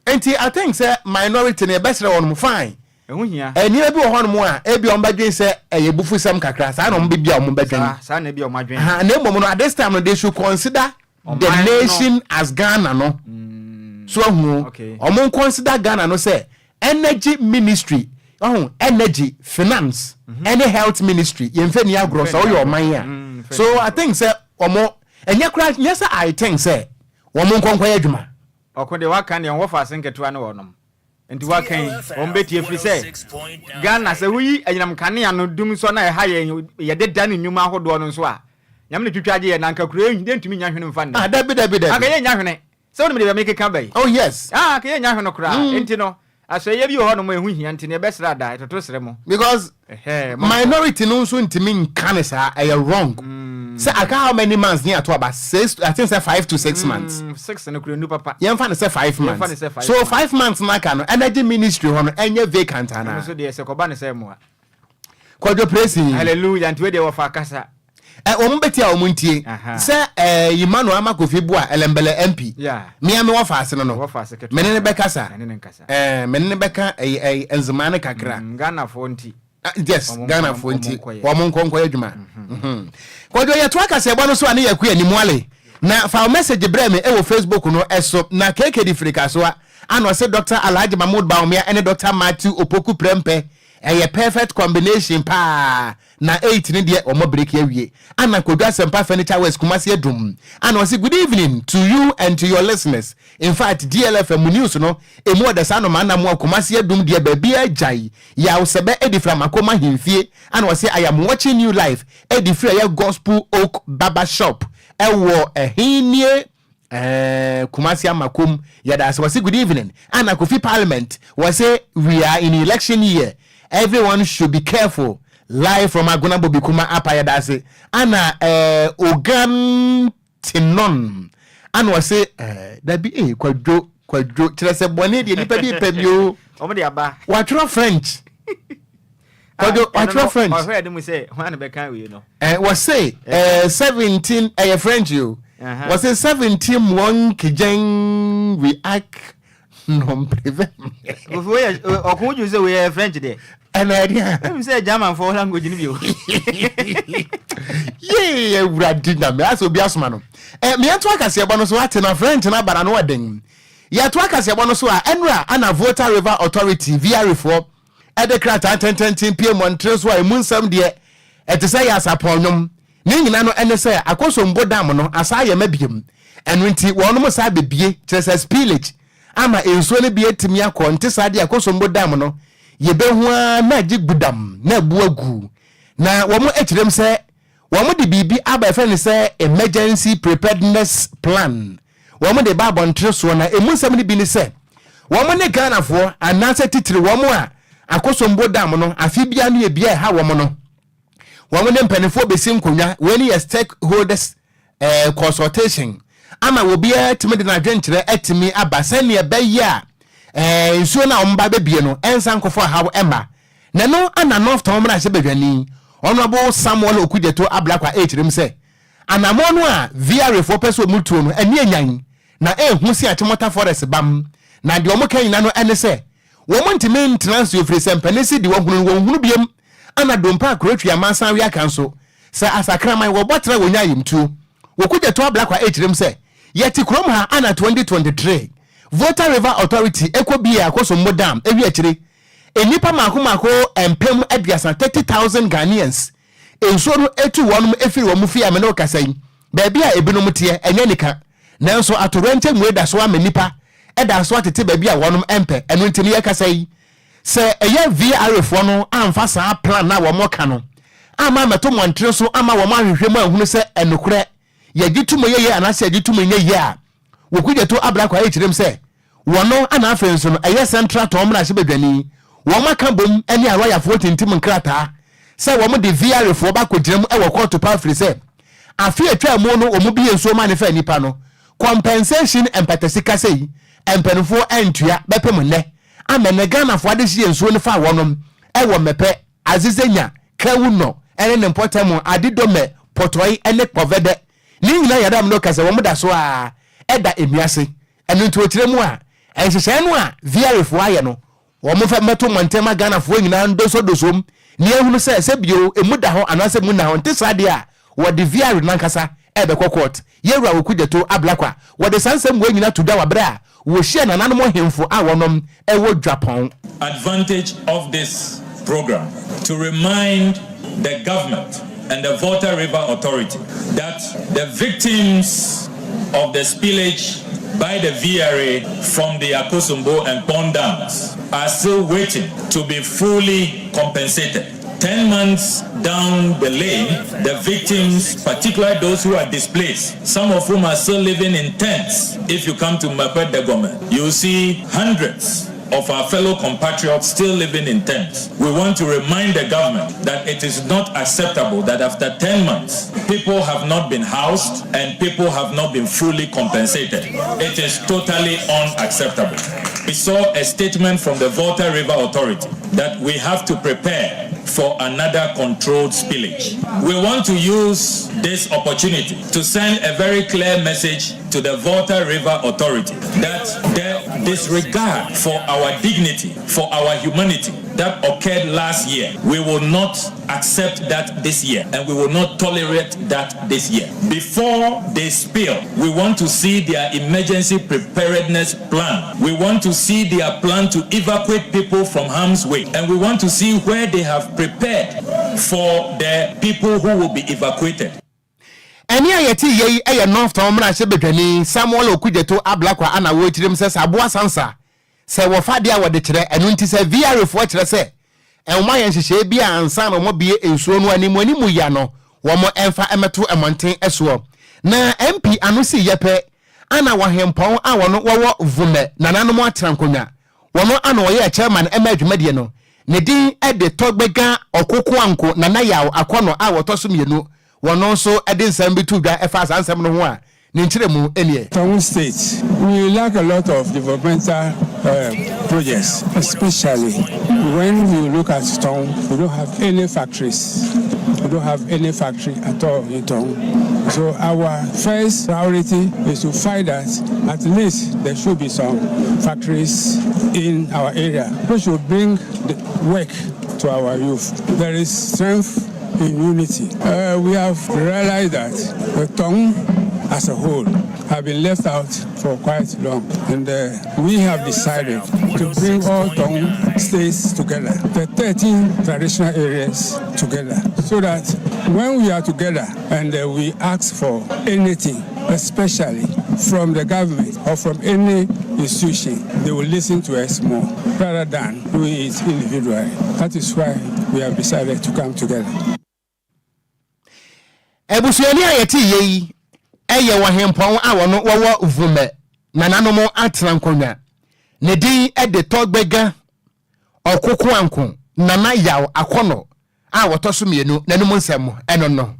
Nti I think sɛ minority no yɛbɛsrɛ wɔn fine. Ɛho hia. Nneɛma bi wɔ hɔnom a ebi wɔn bɛdwen sɛ ɛyɛ abufusɛm kakra saa na wɔn bɛbi a wɔn bɛdwen. Saa saa na ebi a wɔn adwen. Aha na mmom no at this time no they should consider the nation as Ghana no so ahu ɔmo consider Ghana no sɛ energy ministry ɔho energy finance mhm. ɛne health ministry yɛn fɛ ni agorɔ sɛ ɔyɛ ɔman a mm, so I think sɛ ɔmo ɛnyɛ kora nyɛ sɛ I think sɛ wɔn nkɔnkɔ yɛ adwuma. Ɔko deɛ waka deɛ wɔfa ase nketewa ne wɔnom. Nti waka yi, wɔn bɛtie firi sɛ Ghana sɛ woyi anyinam nkanea no dum nsɔ no a ɛha yɛn yɛde da ne nnwuma ahodoɔ no nso a, Nyame na twitwa agye yɛn na anka kuro yi yɛntumi nnya hwene mfa nnɛ. Ah, dabi, dabi, dabi. Anka yɛnnya hwene. Sɛ wonim deɛ mekeka ba yi. Oh, yes. Ah, anka yɛnnya hwene koraa. Mm. Nti no, asɔeyɛ bi wɔ hɔ nom a ɛho hia nti no yɛbɛsrɛ ada, ɛtoto srɛ mo. Because minority no nso ntumi nka ne saa, ɛyɛ wrong. Sɛ aka how many months ne ato aba? Six, I think sɛ 5 to 6 months. Six no kura nu papa. Yɛmfa no sɛ 5 Yɛmfa no sɛ months. 5 So months. 5 months no aka no, energy ministry hɔ no ɛnyɛ vacant Ɛno anaa? nso deɛ sɛ kɔba ne sɛ mmoa. Kwadwo Presi. Hallelujah, nti wei deɛ wɔfa kasa. Ɛ wɔn bɛtie a wɔn ntie. Sɛ ɛ Emmanuel Ama Kofi Boa Ɛlɛmbɛlɛ MP. Yeah. Mea me wɔfa ase no no. Wɔfa ase ketewa. Me ne ne bɛkasa. Ɛne ne nkasa. Ɛɛ me ne ne bɛka ɛyi ɛyi nzemaa no kakra. Ghanafoɔ nti. Ah, yes, Ghanafoɔ nti wɔn nkɔ nkɔyɛ adwuma. Kwadwo yɛtoa kaseɛbɔ no so a ne yɛkɔ anim wale. Na fa wo message brɛ me ɛwɔ Facebook no ɛso na KKD firi Kasoa. Ana ɔse Doctor Alhaji Mahmood Bawumia ɛne Doctor Matthew Opoku Prempeh ɛyɛ perfect combination paa na 8 no deɛ wɔn breki awie. Ana Kwadwo Asɛmpa Furniture Works Kumasi Adum. Ana ɔse good evening to you and to your listeners. In fact DLFM mo news no emu ɔdɛ saa noma na moa Kumasi Adum deɛ baabiara gyae Yaw Sɛbɛ ɛdi firi Amakoma Ahemfie. Ana ɔse I am watching you live ɛdi firi ɛyɛ Gospel Oak Barber Shop ɛwɔ ɛhe nie Eh, Kumasi Amakom, yɛda ase. Wɔse good evening. Ana Kofi Parliament, wɔse we are in election year. Everyone should be careful. Live from Agona Bobi Kuma apa yɛda ase. Ana eh, Ogan Tinon. Ana wɔse eh, dabi eh, kwadwo, kwadwo. Kyerɛ sɛ bɔne deɛ nipa bi pɛ bi o. Wɔn de aba. Watwerɛ French. Kwadwo, Ah, ɛno watwerɛ no, French. Ɔhwɛ ɛde mu sɛ, hwan na bɛka wei no? Eh, wɔse eh, 17 ɛyɛ French o. Wɔse 17 moɔ nkegyɛn we ak nɔmprevɛ. Kofi wei yɛ ɔko wogye sɛ wei yɛ French deɛ. Ɛna ɛdeɛ a. Ɛmu sɛ German fo language no bio. Yee awurade nyame asɛ obi asoma no. Eh, meɛnto akaseɛbɔ no so ate na French no abara no ɔden. Yɛto akaseɛbɔ no so a ɛnora ana Volta River Authority VRA foɔ de krataa tententen pue mmɔntene so a emu nsɛm deɛ ɛte sɛ yɛ asapɔn nnwom. Ne nyina no ɛne sɛ Akosombo Dam no asa ayɛ ma biom. Ɛno nti wɔnom saa bɛbie, kyerɛ sɛ spillage, ama nsuo no bi atumi akɔ. Nte saa deɛ Akosombo Dam no yɛbɛhu ara na agye gbudam na abu agu. Na wɔn kyerɛm sɛ wɔde biribi aba yɛfrɛ no sɛ Emergency Preparedness Plan. Wɔn de ba abɔntere soɔ na emu nsɛm no bi ne sɛ wɔn ne Ghanafoɔ anaasɛ titire wɔn a Akosombo Dam no afe biara no yɛ bia ɛha wɔn no wɔn ne mpanimfoɔ bɛsi nkonnwa. Wei no yɛ stakeholders eh, consultation ama obiara atumi de n'adwenkyerɛ atumi aba sɛnea ɛbɛyɛ a eh, nsuo no a wɔn ba bɛbie no ɛnsa nkɔfo ahaw ɛma. Na ɛno ana North Tɔn mmarahyɛbadwani Honourable Samuel Okudzeto Ablakwa ɛrekyerɛ mu sɛ Anammɔn no a VRA foɔ pɛ sɛ wɔn tuo no, ani anyan, na ɛhu se Achimota Forest bam, na deɛ wɔn ka nyina no ɛne sɛ, wɔn ntumi ntena nsuo firi sɛ mpanin se deɛ wɔhunu no wɔnhunu biom, ɛna dompe a Kurotwi amansan we aka nso, sɛ asakraman wɔbɔ tra wɔnya ayamtuo. Wɔkogya to Ablakwa ɛkyerɛm sɛ, yɛte kurom ha ana 2023 Volta River Authority ɛkɔ bie Akosombo Dam ɛwi akyire nnipa mako mako 30,000, 30,000 Ghanaians, Nsuo no tu wɔnom firi wɔn fie a me ne wo kasa yi, baabi a ebinom teɛ, ɛnyɛ anika. Nanso atoyerɛnkyɛm da so ara ma nnipa da so atete baabi a wɔnom mpɛ. Ɛno nti no yɛkasa yi, sɛ ɛyɛ VRA foɔ no amfa saa plan no a wɔn ka no amma ammɛto mmɔntene so amma wɔn anhwehwɛ mu anhunu sɛ ɛnokorɛ yɛgye to mu yɛ yie anaasɛ yɛgye to mu nyɛ yie a, wɔkugya to abra kwaeɛ kyerɛm sɛ Wɔno ana afei nso no ɛyɛ Central Tɔn mmarahyɛbadwani. Wɔn aka bom ne Arɔyafoɔ tintim nkrataa sɛ wɔn de VRA foɔ ba kɔgyina mu wɔ kɔɔto paa firi sɛ afe a ɛtwaa mu no wɔn bie nsuo ma ne faa nnipa no compensation mpatasika sei mpaninfoɔ antua bɛpem nnɛ ama nnɛ Ghanafoɔ adehyeɛ nsuo no faa wɔnom wɔ Mɛpɛ, Azizenya, Kawunɔ ne ne mpɔtam Adidome, Pɔtɔe ne Kpɔvɛdɛ ne nyinaa yɛda no ka sɛ wɔn da so ara da nnua ase. Ɛno nti ɔkyerɛ mu a, nhyehyɛeɛ no a VRA foɔ ayɛ no, wɔmfa mmɛto mmɔnten ma Ghanafoɔ nyinaa ndosɔdosom na yɛnhunu sɛ sɛ bio ɛmu da hɔ anaasɛ ɛmu nna hɔ. Nte saa deɛ a, wɔde VRA no ankasa ɛrebɛkɔ court. Yɛwura Okudzeto Ablakwa, wɔde saa nsɛm wei nyinaa to dwa wɔ berɛ a wɔhyia nananom nhemfo a wɔnom wɔ Dwapɔn. Advantage of this program to remind the government and the Volta River Authority that the victims of the spillage by the VRA from the Akosombo and Pond dams are still waiting to be fully compensated. 10 months down the lane, the victims, particularly those who are displaced, some of whom are still living in tents. If you come to Mapet Degome, you'll see hundreds of our fellow compatriots still living in tents. We want to remind the government that it is not acceptable that after 10 months, people have not been housed and people have not been fully compensated. It is totally unacceptable. We saw a statement from the Volta River Authority that we have to prepare for another controlled spillage. We want to use this opportunity to send a very clear message to the Volta River Authority that the disregard for our dignity, for our humanity, that occurred last year, we will not accept that this year and we will not tolerate that this year. Before they spill, we want to see their emergency preparedness plan. We want to see their plan to evacuate people from harm's way and we want to see where they have prepared for the people who will be evacuated. Ɛne a yɛte yɛ yi yɛ North Tongu mmarahyɛbadwani Samuel Okudzeto Ablakwa ana wɔrekyerɛ mu sɛ sɛ aboa sansa sɛ wɔfa deɛ a wɔde kyerɛ. Ɛno nti sɛ VRA foɔ kyerɛ sɛ ɛwoma yɛ nhyehyɛeɛ bi a ansa na wɔbie nsuo no anim anim ya no, wɔn ɛmfa ɛmɛto mmɔnten soɔ. Na MP ano si yɛ pɛ ana wɔhempɔn a wɔn wɔwɔ Vume nananom atena nkonnwa, wɔn ana wɔyɛ chairman ɛma adwumadie no, ne din de Tɔgbɛga Ɔkokoanko Nana Yaw Akɔnɔ a wɔtɔ so mmienu, wɔn nso de nsɛm bi to dwa ɛfa saa nsɛm no ho a ne nkyerɛmu nie. Tongu State, we lack a lot of developmental projects, especially when you look at Tongu, we don't have any factories. We don't have any factory at all in Tongu. So our first priority is to find that at least there should be some factories in our area, which will bring the work to our youth. There is strength in unity. We have realized that the Tongu as a whole have been left out for quite long. And we have decided to bring all Tongu states together, the 13 traditional areas together, so that when we are together and we ask for anything, especially from the government or from any institution, they will listen to us more rather than doing it individually. That is why we have decided to come together. Abusuani a yɛte yɛ yi ɛyɛ wɔhempɔn a wɔno wɔwɔ Vume nananom atena nkonnwa, ne din de Tɔgbɛga Ɔkokoanko Nana Yaw Akɔnɔ a wɔtɔ so mmienu n'anim nsɛm ɛno no.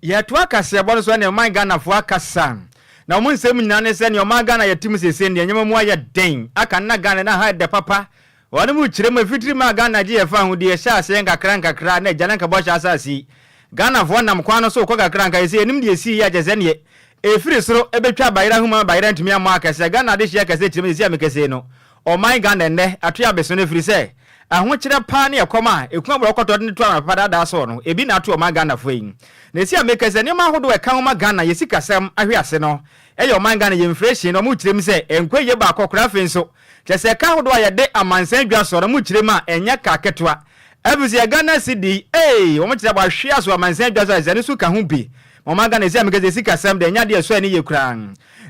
Yɛtoa kaseɛbɔ no so ne ɔman Ghanafoɔ akasa na ɔmo nsɛm nyinaa ne sɛ nea ɔman Ghana yɛte mu sese deɛ, nneɛma mu ayɛ den aka nna Ghana na ha ɛdɛ papa. Wɔne mu kyerɛ mu efitiri mu a Ghana gye yɛfa ho deɛ, ɛhyɛ aseɛ nkakra nkakra na agya ne nkabɔ hyɛ asase yi, Ghanafoɔ nam kwan no so kɔ kakra nka yɛsɛ yɛnim deɛ esi yɛ akyɛ sɛ neɛ efiri soro ebɛtwa bayerɛ ahoma, bayerɛ ntumi ammɔ akɛseɛ. Ghana ade hyɛ akɛseɛ kyerɛ mu sisi a mekɛseɛ no, ɔman Ghana nnɛ ato abeso no efiri sɛ ahokyerɛ paa ne ɛkɔm a eku aborɔ kɔtɔ de ne to ama daadaa soɔ no ebi na ato ɔman Ghanafoɔ yi. Na esi a mekɛseɛ, nneɛma ahodoɔ ɛka ho ma Ghana yɛ sikasɛm ahwe ase no ɛyɛ ɔman Ghana yɛ inflation na ɔmo kyerɛ mu sɛ nkɔ yie baakɔ koraa. Afei nso kyɛ sɛ ɛka ahodoɔ a yɛde amansan dwa soɔ no, ɔmo kyerɛ mu a ɛnyɛ ka ketewa ɛfi sɛ yɛ Ghana cedi ee, wɔn kyerɛ bɔ ahwe aso amansan dwa so a ɛsɛ no so ka ho bi. Ɔman Ghana esi a mekɛseɛ, sikasɛm deɛ ɛnyɛ adeɛ ɛsɔ ani yie koraa.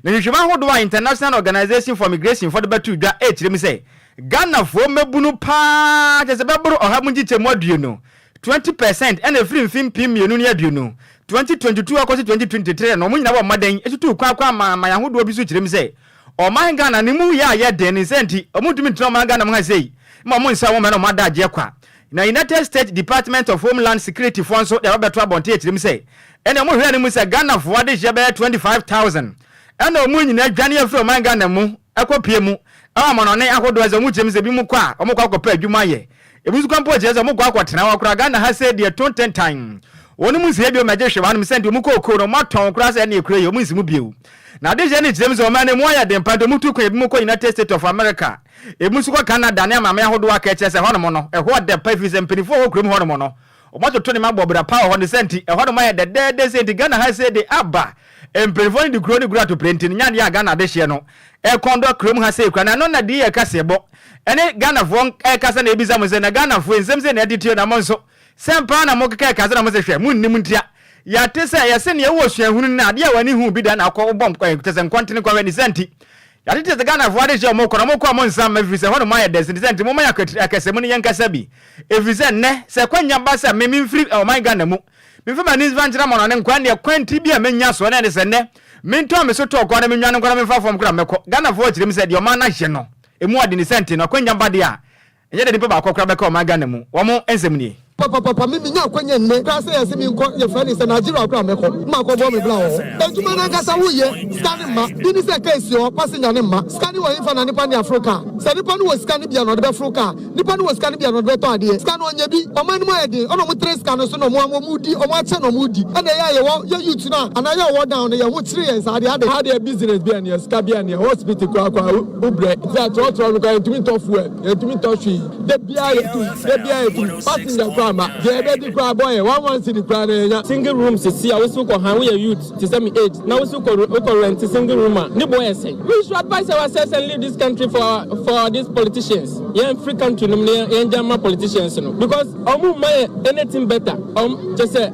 Na nhwehwɛmu ahodoɔ a International Organization for Migration fɔ de bɛto dwa ɛkyerɛ mu sɛ Ghanafoɔ mmɛbunu paa kyɛ sɛ bɛboro 50%, 20%, ɛna efiri mfe 2020, 2022 akɔsi 2023 na wɔn nyinaa wɔ mmɔden etutu kwan kwan ama aman ahodoɔ bi so kyerɛ mu sɛ ɔman Ghana ne mu yɛ a yɛ den ne nsa nti wɔn ntumi ntena ɔman Ghana mu ha sei ma wɔn nsa wɔn mɛ na wɔn ada agyeɛ kwa. Na United States Department of Homeland Security foɔ nso de abɛbɛto abɔnten akyerɛ mu sɛ ɛna wɔn hwɛ ne mu sɛ Ghanafoɔ adehyɛ bɛyɛ 25,000 ɛna wɔn nyinaa dwane afiri ɔman Ghana mu ɛkɔ pie mu ɛwɔ amanɔne ahodoɔ sɛ wɔn kyerɛ mu sɛ ebi mu kɔ a wɔn kɔ akɔpɛ adwuma yɛ, ebi nso kɔ mpo kyerɛ sɛ wɔn kɔ akɔtena hɔ koraa. Ghana ha sɛ deɛ to ntentan wɔn mu nsia bio mɛgye hwɛ wɔn sɛ nti wɔn kɔ okoo no wɔn atɔn koraa sɛ ɛne ekura yi wɔn nsi mu bio. Na adehyɛ ne kyerɛ mu sɛ ɔman no mu ayɛ den pa nti wɔn tu kwan, ebi mu kɔ United States of America, ebi nso kɔ Canada ne amame ahodoɔ aka kyerɛ sɛ hɔnom no ɛhɔ ɔdɛ pa, efiri sɛ mpanimfoɔ wɔ kurom hɔnom no wɔn atoto ne ma bɔ bra pa wɔ hɔ ne sɛ nti ɛhɔnom ayɛ dɛdɛɛdɛ sɛ nti Ghana ha sɛ de aba mpanimfoɔ no de kuro ne guro atopere nti no nyadeɛ a Ghana adehyɛ no ɛkɔn dɔ kurom ha sɛ ekura. Na ɛno na deɛ yɛ kaseɛ bɔ ɛne Ghanafoɔ ɛkasa na ebisa mo sɛ na Ghanafoɔ nsɛm sɛ na ɛde na mo nso sɛ mpaa na mo keka ɛkasa na mo sɛ hwɛ mo nnim ntia yɛate sɛ yɛsɛ nea ɛwɔ suahunu no adeɛ a w'ani hu bi da na akɔ wobɔ kyɛ sɛ nkɔntene kɔhwɛ ne sɛ nti yɛate sɛ Ghanafoɔ ade hyɛ ɔmo kɔ na ɔmo kɔ ɔmo nsa ma firi sɛ hɔ nom ayɛ dɛ sɛ nti moma yɛ akɛsɛ mu no yɛnkasa bi, ɛfiri sɛ nnɛ sɛ kwanya ba sɛ me memfiri ɔman Ghana mu memfa m'ani mfa nkyerɛ mɔno ne nkwan deɛ kwan ti bi a menya soɔ na ɛne sɛ nnɛ mentɔn me so tɔɔ kɔ na menwane nkɔ na memfa fam kora mɛkɔ. Ghanafoɔ kyerɛ mu sɛ deɛ ɔman no ahyɛ no ɛmu ɔde ne sɛ nti no akwanya ba deɛ a ɛnyɛ dɛ nipa baakɔ kora bɛka ɔman Ghana mu. Wɔn nsɛm nie. Papapapa me menya akwanya nnɛ koraa sɛ yɛse menkɔ yɛfrɛ ne sɛ Nigeria koraa mɛkɔ na makɔ bɔ me bra wɔ hɔ. Adwuma no ankasa woyɛ sika no mma bi ne sɛ car si hɔ passenger no mma sika no wɔ henfa na nipa no de aforo car sɛ nipa no wɔ sika no bi a na ɔde bɛforo car nipa no wɔ sika no bi a na ɔde bɛtɔ adeɛ sika no ɔnyɛ bi ɔman no mu ayɛ den ɛna ɔmo tere sika no so na ɔmo ɔmo di ɔmo akyɛ na ɔmo di ɛna ɛyɛ a yɛwɔ yɛ youth no a anaa yɛ ɔwɔ down no yɛn ho kyere yɛn saa deɛ adɛn. Ha deɛ business bi ɛneɛ sika bi ɛneɛ hospital koraa koraa wo brɛ nti atrɔtrɔ no koraa yɛntumi ntɔ fuel yɛntumi ntɔ hwee. Da biara yɛtum, da biara yɛtum, passenger koraa mma, deɛ yɛbɛdi koraa bɔ yɛn, one one cedi koraa na yɛnya. Single room sisi a wosi wokɔ han woyɛ youth te sɛ me age na wosi wokɔ wokɔ rent single room a ne boɔ yɛ sɛn? We should advise ourselves and leave this country for our for our these politicians yɛn firi country no mu na yɛn gya ma politicians no because ɔmo mma yɛ anything better ɔmo kyɛ sɛ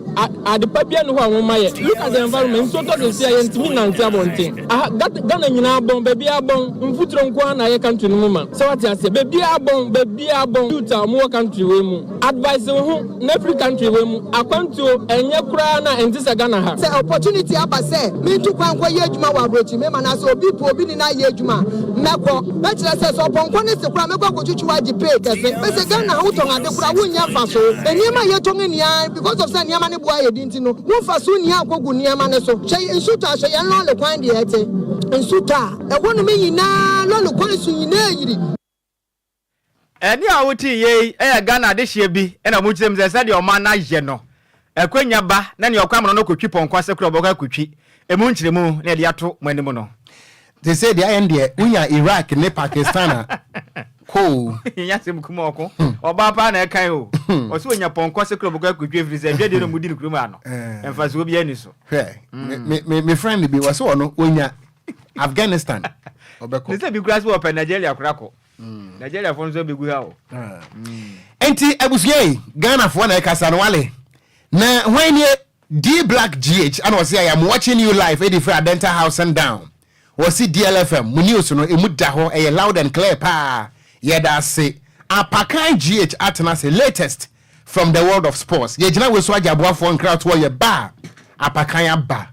ade pa biara nni hɔ a ɔmo ma yɛ look at the environment nsuo tɔ sisi a yɛntumi nante abɔnten aha Ghana nyinaa bɔn baabiara bɔn mfuturo nko ara na ayɛ country no mu ma. Sɛ wate aseɛ, baabiaa bɔn, baabiaa bɔn, youth a ɔmo wɔ country wei mu, advice wo ho na firi country wei mu, akwantuo ɛnyɛ koraa na ɛnte sɛ Ghana ha. Sɛ opportunity aba sɛ mentu kwan nkɔ yɛ adwuma wɔ abrokyi mema na sɛ obi pɛ obi ne no ayɛ adwuma a mɛkɔ. Mɛkyerɛ sɛ sɛ ɔpɔnkɔ no se koraa mɛkɔ akɔtwitwi agye pay kɛse. Mese Ghana ha wotɔn ade koraa wonnya mfaso. Nneɛma a yɛtɔn nyinaa because of sɛ nneɛma no boɔ ayɛ den nti no wo mfaso nni ankɔgu nneɛma no so. Hwɛ nsu tɔ a hwɛ yɛn lɔre kwan deɛ ɛte. Nsu tɔ a. Ɛhɔnom nyinaa, lɔre kwan so nyinaa yiri. Ɛnne a wotee yei yɛ Ghana adehyeɛ bi na wɔkyerɛ mu sɛ sɛdeɛ ɔman no ayɛ no, akwanya ba na nea ɔkɔ amono no kɔtwi pɔnkɔ ase koraa ɔbɛkɔ akɔtwi. Ɛmu nkyerɛmu na yɛde ato mo anim no. Te sɛ deɛ ayɛ no deɛ wonya Iraq ne Pakistan a kɔ o. Yɛnya asɛm kum ɔko. Ɔbaa paa na ɛkan o. Ɔsɛ ɔnya pɔnkɔ ase koraa ɔbɛkɔ akɔtwi ɛfiri sɛ dwadie no wɔdi no kurom ha no, mfasoɔ biara nni so. Hwɛ, me me me friend bi wɔsɛ ɔno ɔnya Afghanistan ɔbɛkɔ. Ne sɛ bi kura sɛ wɔpɛ Nigeria kora kɔ. Mm. Nigeria fo nso bɛgu ha o. Ah. Mm. Nti abusua yi Ghana foɔ na ɛkasa no wale na hwan nie D Black GH ana ɔse I am watching you live ɛdi firi Adenta House and down wɔsi DLFM mu news no emu da hɔ ɛyɛ loud and clear paa yɛda ase Apakan GH atena ase latest From the world of sports, Yɛgyina wei so agye aboafoɔ nkratoɔ yɛ ba a, apakan aba.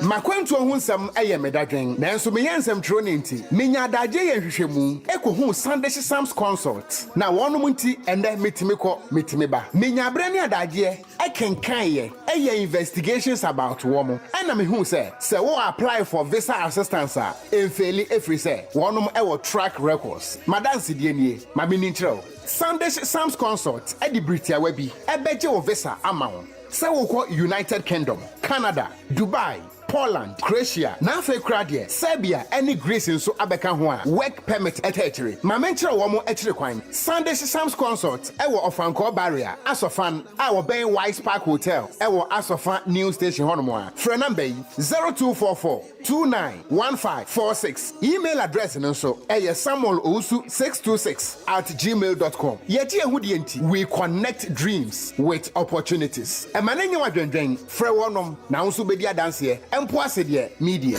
M'akwantuo ho nsɛm yɛ me dadwen, nanso meyɛ nsɛmtwerɛni nti, menya adagyeɛ yɛ nhwehwɛmu kɔhuu Sandish Sams Consult, na wɔnom nti ɛnnɛ metumi kɔ, metumi ba. Menya berɛ ne adagyeɛ kenkan yɛ, yɛ investigations about wɔn, ɛna mehuu sɛ, sɛ wo apply for visa assistance a, Emfeeli ɛfiri sɛ wɔnom wɔ track records. M'adansedie nie, ma menni nkyerɛ wo. Sandish Sams Consult de bere tiawa bi bɛgye wo visa ama wo sɛ wokɔ United Kingdom, Canada, Dubai, Poland, Croatia, na afei koraa deɛ Serbia ne Greece nso abɛka ho a work permit ta akyire. Ma menkyerɛ wɔn akyiri kwan. Sandish Sams Consult wɔ Ɔfankɔɔ Barrier, Asɔfan, a wɔbɛn Wise Park Hotel wɔ Asɔfa New Station hɔnom a. Frɛ number yi, 0244. 291546. Email address no nso ɛyɛ samuelowusu626@gmail dot com. Yɛgye yɛn ho die nti, we connect dreams with opportunities. Ɛma no nyɛ wo adwendwen, frɛ wɔnom na wo nso wobɛdi adanseɛ, mpo ase deɛ media.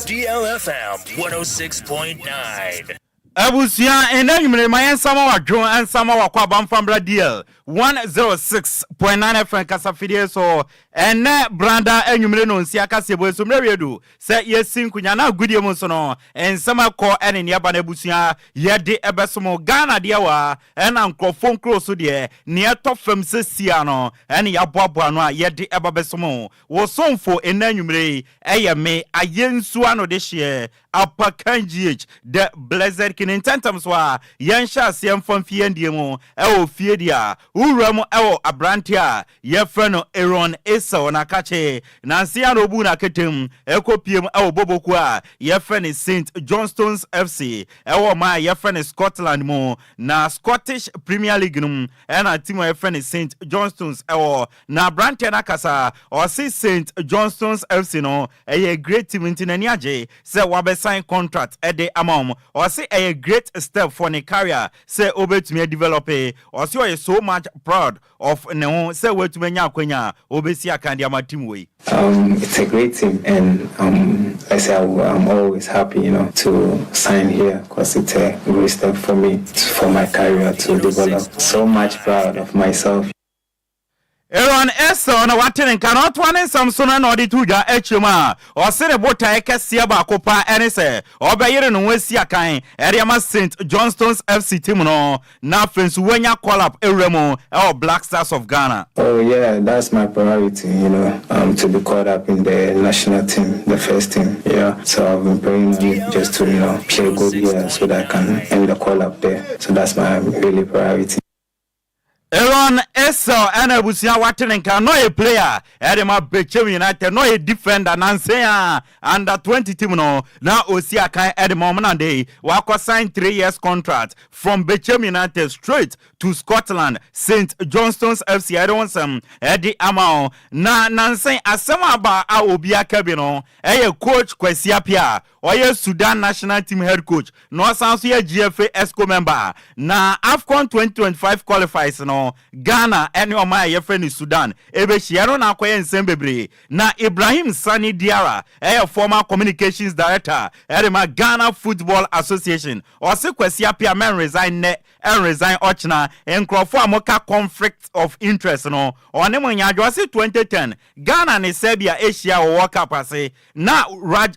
DLFM 106.9. Abusua, nnɛ anwummere ma yɛnsa ma wadwo nsa ma wakɔ aba mfa mbra DL 106.9 FM kasafidie so. Ɛnnɛ brada anwummere no nsia kaseɛbɔ yi so mmerɛ wie du sɛ yɛsi nkonya na agodie mu nso no nsɛm ɛkɔ ɛne nea ɛba no abusua yɛde ɛbɛsom Ghana deɛ wa ɛna nkurɔfoɔ nkuro so deɛ nea ɛtɔ fam sɛ sia no ɛne yɛaboaboa ano a yɛde ɛba bɛsom wo somfo nnɛ anwummere yi ɛyɛ me ayɛ nsuo ano de hyeɛ Apakan GH, The Blessed King Ntɛmntɛm so ara, yɛnhyɛ aseɛ mfa mfi yɛn deɛ mu wɔ fie deɛ a wowura mu wɔ aberanteɛ a yɛfrɛ no Aaron Esau n'akakye. Nansa yi ara na ɔbuu n'aketem kɔpiem wɔ bɔbɔkuo a yɛfrɛ no St Johnstone's FC wɔ ɔman a yɛfrɛ no Scotland mu. Na Scottish Premier League no mu na team a yɛfrɛ no St Johnstone's wɔ. Na aberanteɛ no akasa, ɔse St Johnstone's FC no Ɛyɛ great team nti n'ani agye sɛ wabɛ sign contract de ama wɔn. Ɔse ɛyɛ great step for ne career sɛ obetumi a develop. Ɔse ɔyɛ so much proud of ne ho sɛ watumi anya akwanya a obesi akan de ama team wei. Um it's a great team and um let's say I'm always happy you know to sign here cause it's a great step for me for my career to develop so much proud of myself. Aaron Essel na wate ne nka na ɔtoa ne nsɛm so no na ɔde to dwa akyerɛ mu a ɔse ne botaeɛ kɛseɛ baako pa ne sɛ ɔbɛyere ne ho asi akan ɛde ama St Johnstone's FC team no na afei nso wanya call up awura mu ɛwɔ Black Stars of Ghana. Oh yeah, that's my priority, to be called up in the national team, the first team. Yeah, so I've been praying on it just to play good here so that I can earn the call up there. So that's my really priority. Aaron Essel ɛna abusua wate ne nka no, ɔyɛ player ɛde ma Bechem United no, ɔyɛ defender nansen a under 20 team no na osi akan ɛde ma ɔmo na de wakɔ sign 3 years contract from Bechem United straight to Scotland, St Johnstone's FC. Ɛde wɔn nsɛm ɛde ama wɔn na nansen asɛm aba a obi aka bi no ɛyɛ Coach Kwesi Appiah, ɔyɛ Sudan national team head coach na ɔsan so yɛ GFA exco member. Na AFCON 2025 qualifiers no, Ghana ɛne ɔman a yɛfrɛ no Sudan ɛbɛhyia no na akɔyɛ nsɛm bebree. Na Ibrahim Sani Diara ɛyɛ former communications director ɛde ma Ghana Football Association. Ɔse Kwesi Appiah mɛn resign nnɛ, ɛn resign ɔkyena. Nkurɔfoɔ a moka conflict of interest no, ɔne mo nyadwo. Ɔse 2010 Ghana ne Serbia ahyia wɔ World Cup ase na Raj,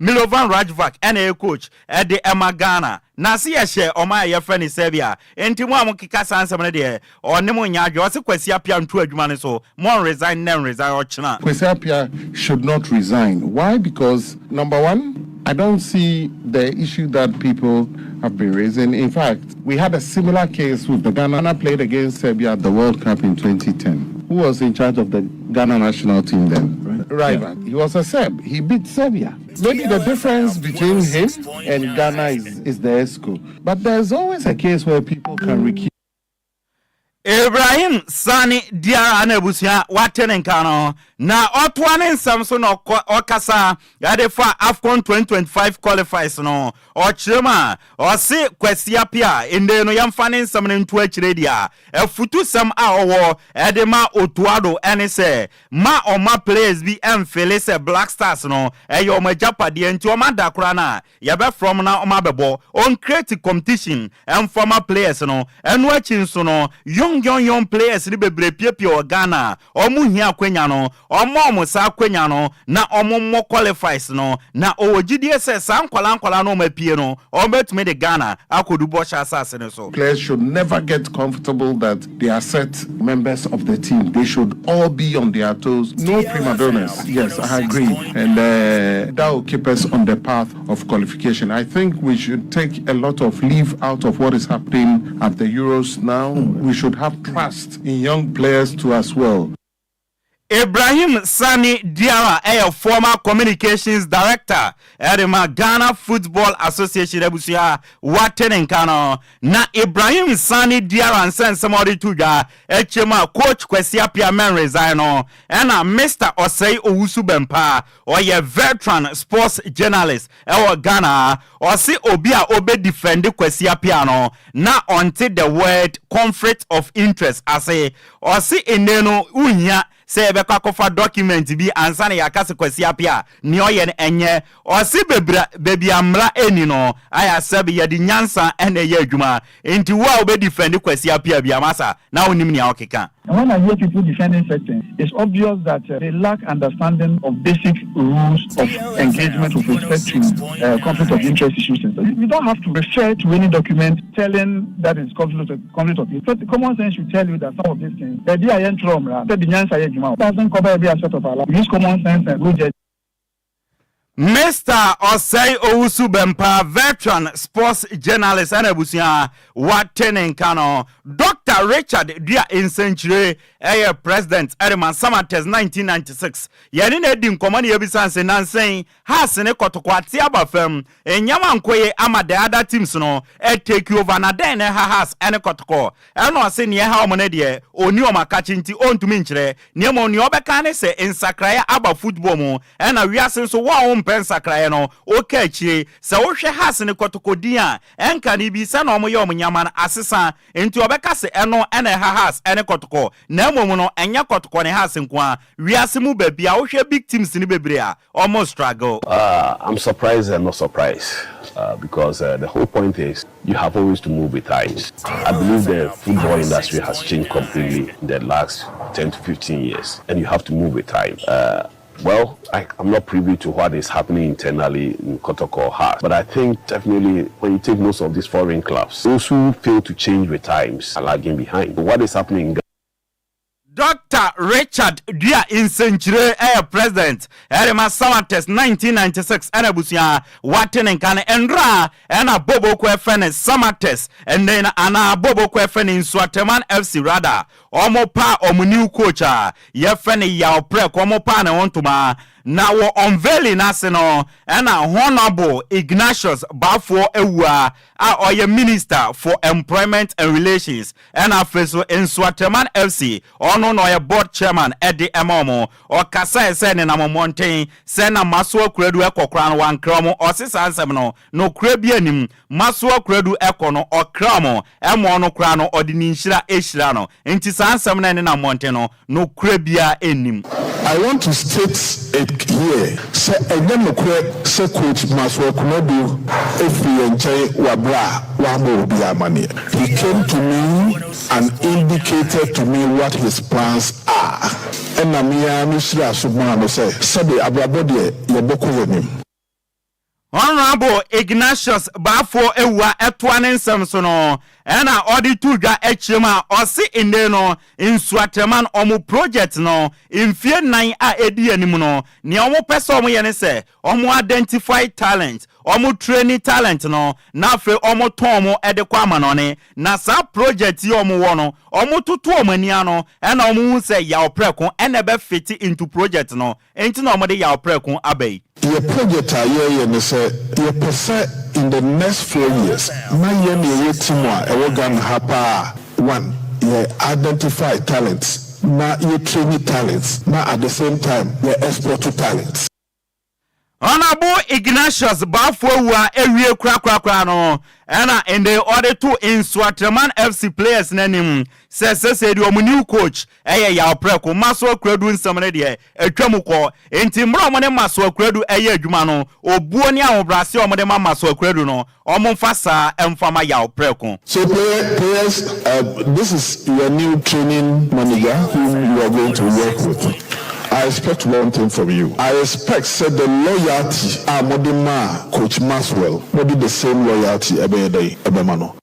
Milovan Rajevac ɛna ɛyɛ coach ɛde ɛma Ghana na ase yɛhyɛ ɔman a yɛfrɛ no Serbia. Nti mo a mokeka saa nsɛm no deɛ, ɔne mo nya adwe. Ɔse Kwasi Appiah nto adwuma no so, mo resign nɛ, resign ɔkyena. Kwesi Appiah should not resign. Why? Because number one, I don't see the issue that people have been raising. In fact, we had a similar case with the Ghana played against Serbia at the World Cup in 2010. Who was in charge of the Ghana national team then? Right. Yeah. He was a Serb. He beat Serbia. Maybe the difference between him and Ghana is the EXCO. But there's always a case where people can recuse. Ibrahim Sani Diara na abusua wate ne nka no na ɔtoa ne nsɛm so na ɔkasa yɛde fa AFCON 2025 qualifiers no. Ɔkyerɛ mu a ɔse Kwasi Appiah ende no yɛmfa ne nsɛm no nto akyire deɛ a afutu sɛm a ɔwɔ ɛde ma Otto Addo ɛne sɛ ma ɔma players bi ɛmfele sɛ Black Stars no ɛyɛ ɔmo agyapadeɛ, nti ɔmo ada koraa no a yɛbɛfrɛ ɔmo na ɔmo abɛbɔ. Ɔncreate competition ɛmfɔma players no. Ɛno akyi nso no, young young young players no bebree piepie wɔ Ghana, ɔmo hia akwanya no, ɔmo ɔmo saa akwanya no na ɔmo mmɔ qualifiers no, na ɔwɔ gyidie sɛ saa nkwalaa nkwalaa no ɔmo apie no, ɔmo bɛtumi de Ghana akɔdu bɔhyɛ asase no so. Players should never get comfortable that they are set members of the team. They should all be on their toes. No prima donnas. Yes, I agree. And that will keep us on the path of qualification. I think we should take a lot of leaf out of what is happening at the Euros now. We should have trust in young players too as well. Ibrahim Sani Diara ɛyɛ former communications director ɛde ma Ghana Football Association. Abusua wate ne nka no na Ibrahim Sani Diara nsɛnsɛm a ɔde to dwa akyɛ mu a coach Kwasi Appiah men resign no. Ɛna Mr Ɔsɛe Owusu Bɛmpa, ɔyɛ veteran sports journalist ɛwɔ Ghana, ɔse obi a ɔbɛdefend Kwasi Appiah no na ɔnte the word conflict of interest ase. Ɔse ene no wohia sɛ yɛbɛkɔ akɔfa document bi ansa na yɛaka sɛ Kwasi Appiah nea ɔyɛ no ɛnyɛ. Ɔse bebra baabi a mmara ɛni no ayɛ asɛbe yɛde nyansa ɛna ɛyɛ adwuma, nti wo a wobɛdefend Kwasi Appiah bi amasa na wonim nea ɔkeka. And when I hear people defending such things, it's obvious that they lack understanding of basic rules of engagement with respect to conflict of interest issues. And so you don't have to refer to any document telling that it's conflict of interest. But common sense should tell you that some of these things, the doesn't cover every aspect of our life. Use common sense and good judgment. Mr Ɔsɛe Owusu Bɛmpa, veteran sports journalist, ɛna abusua wate ne nka no. Dr Richard Dua Nsɛnkyire ɛyɛ president ɛde ma Samartex 1996. Yɛne na adi nkɔmmɔ ne yɛbisa nse nansɛn Hearts ne Kɔtɔkɔ ate aba fam, ɛnyama nkoye ama the other teams no ɛtake over, na dɛn na ɛha Hearts ɛne Kɔtɔkɔ? Ɛna ɔse neɛ ɛha ɔmo no deɛ, ɔni ɔmo akakye nti ɔntumi nkyerɛ. Nneɛma nea ɔbɛka ne sɛ nsakraeɛ aba football mu, ɛna wiase nso wɔn a wɔmpɛ nsakraeɛ no ɔka akyire. Sɛ wohwɛ Hearts ne Kɔtɔkɔ din a ɛnka ne bi sɛ na ɔmo yɛ ɔmo nyama no asesa, nti ɔbɛka sɛ Ɛno na ɛha Hearts ne Kɔtɔkɔ, na mmom no ɛnyɛ Kɔtɔkɔ ne Hearts nko ara, wiase mu baabi a wohwɛ big teams no bebree a, wɔn struggle. I'm surprised and not surprised because the whole point is you have always to move with times. I believe the football industry has changed completely in the last 10 to 15 years and you have to move with time. Well, I, am not privy to what is happening internally in Kotoko Heart, but I think definitely when you take most of these foreign clubs, those who fail to change with times are lagging behind. But what is happening in Dr. Richard Dua Nsenkyire yɛ President de ma Samartex 1996 ɛna abusua wate ne nka no nnora ɛna Boboko ɛfɛ ne Samartex ɛnɛ no anaa Boboko ɛfɛ ne Nsuateman FC rather ɔmo pa ɔmo new coach a yɛfɛ ne Yaw Prɛko ɔmo pa ne ho ntoma na wɔ unveiling n'ase no ɛna Honourable Ignatius Baffour Awuah a ɔyɛ Minister for Employment and Relations ɛna afei so Nsoatreman FC ɔno na ɔyɛ Board Chairman ɛde ɛma ɔmo. Ɔkasaɛ sɛ nenam mmɔnten sɛ na Masoa Kuradu ɛkɔ koraa no wankra ɔmo. Ɔse saa nsɛm no nokorɛ biaa nnim. Masoa Kuradu ɛkɔ no ɔkra ɔmo ɛma ɔno koraa no ɔde ne nhyira ɛhyira no. Nti saa nsɛm no a ɛnenam mmɔnten no nokorɛ biaa nnim. I want to state it here sɛ ɛnyɛ nokorɛ sɛ Coach Maxwell Konadu firi yɛn nkyɛn wɔ berɛ a wammɔ obiara amaneɛ. He came to me and indicated to me what his plans are ɛna me ara me hyiraa so maa no sɛ sɛbe abrabɔ deɛ yɛbɔkɔ yɛn anim. Honourable Ignatius Baffour Awuah ɛtoa ne nsɛm so no ɛna ɔde too dwa akyire mu a ɔse nnei no Nsuatrɛman wɔn project no mfie nnan a ɛdi anim no nea wɔn pɛ sɛ wɔn yɛ ne sɛ wɔn identify talent, wɔn traini talent no na afei wɔn tɔn wɔn de kɔ amanɔne na saa project yi a wɔn wɔ no wɔn toto wɔn ani ano ɛna wɔn hu sɛ Yaw Prɛko ɛna ɛbɛ fit into project no Enti na wɔde yaw prɛko aba yi. Yɛ project a yɛreyɛ ne sɛ yɛpɛ sɛ in the next 4 years na yɛn na yɛyɛ team a ɛwɔ Ghana ha paa a one yɛ identify talents na yɛ traini talents na at the same time yɛ export talents. Honourable Ignatius Baffour awu a awie korakorakora no ɛna ende ɔde to Nsoatreman FC players no anim sɛ sesei deɛ wɔn new coach ɛyɛ Yaw Prɛko. Masoa Kuradu nsɛm no deɛ atwa mu kɔ. Enti mmerɛ a wɔne Masoa Kuradu ɛyɛ adwuma no, obuo ne ahobrɛaseɛ a wɔde ma Masoa Kuradu no, wɔmfa saa mfa ma Yaw Prɛko. So player, players, this is your new training manager whom you are going to work with. I expect one thing from you. I expect sɛ the loyalty a mode maa Coach Maxwell, mode the same loyalty ɛbɛyɛ dɛn ɛbɛma no.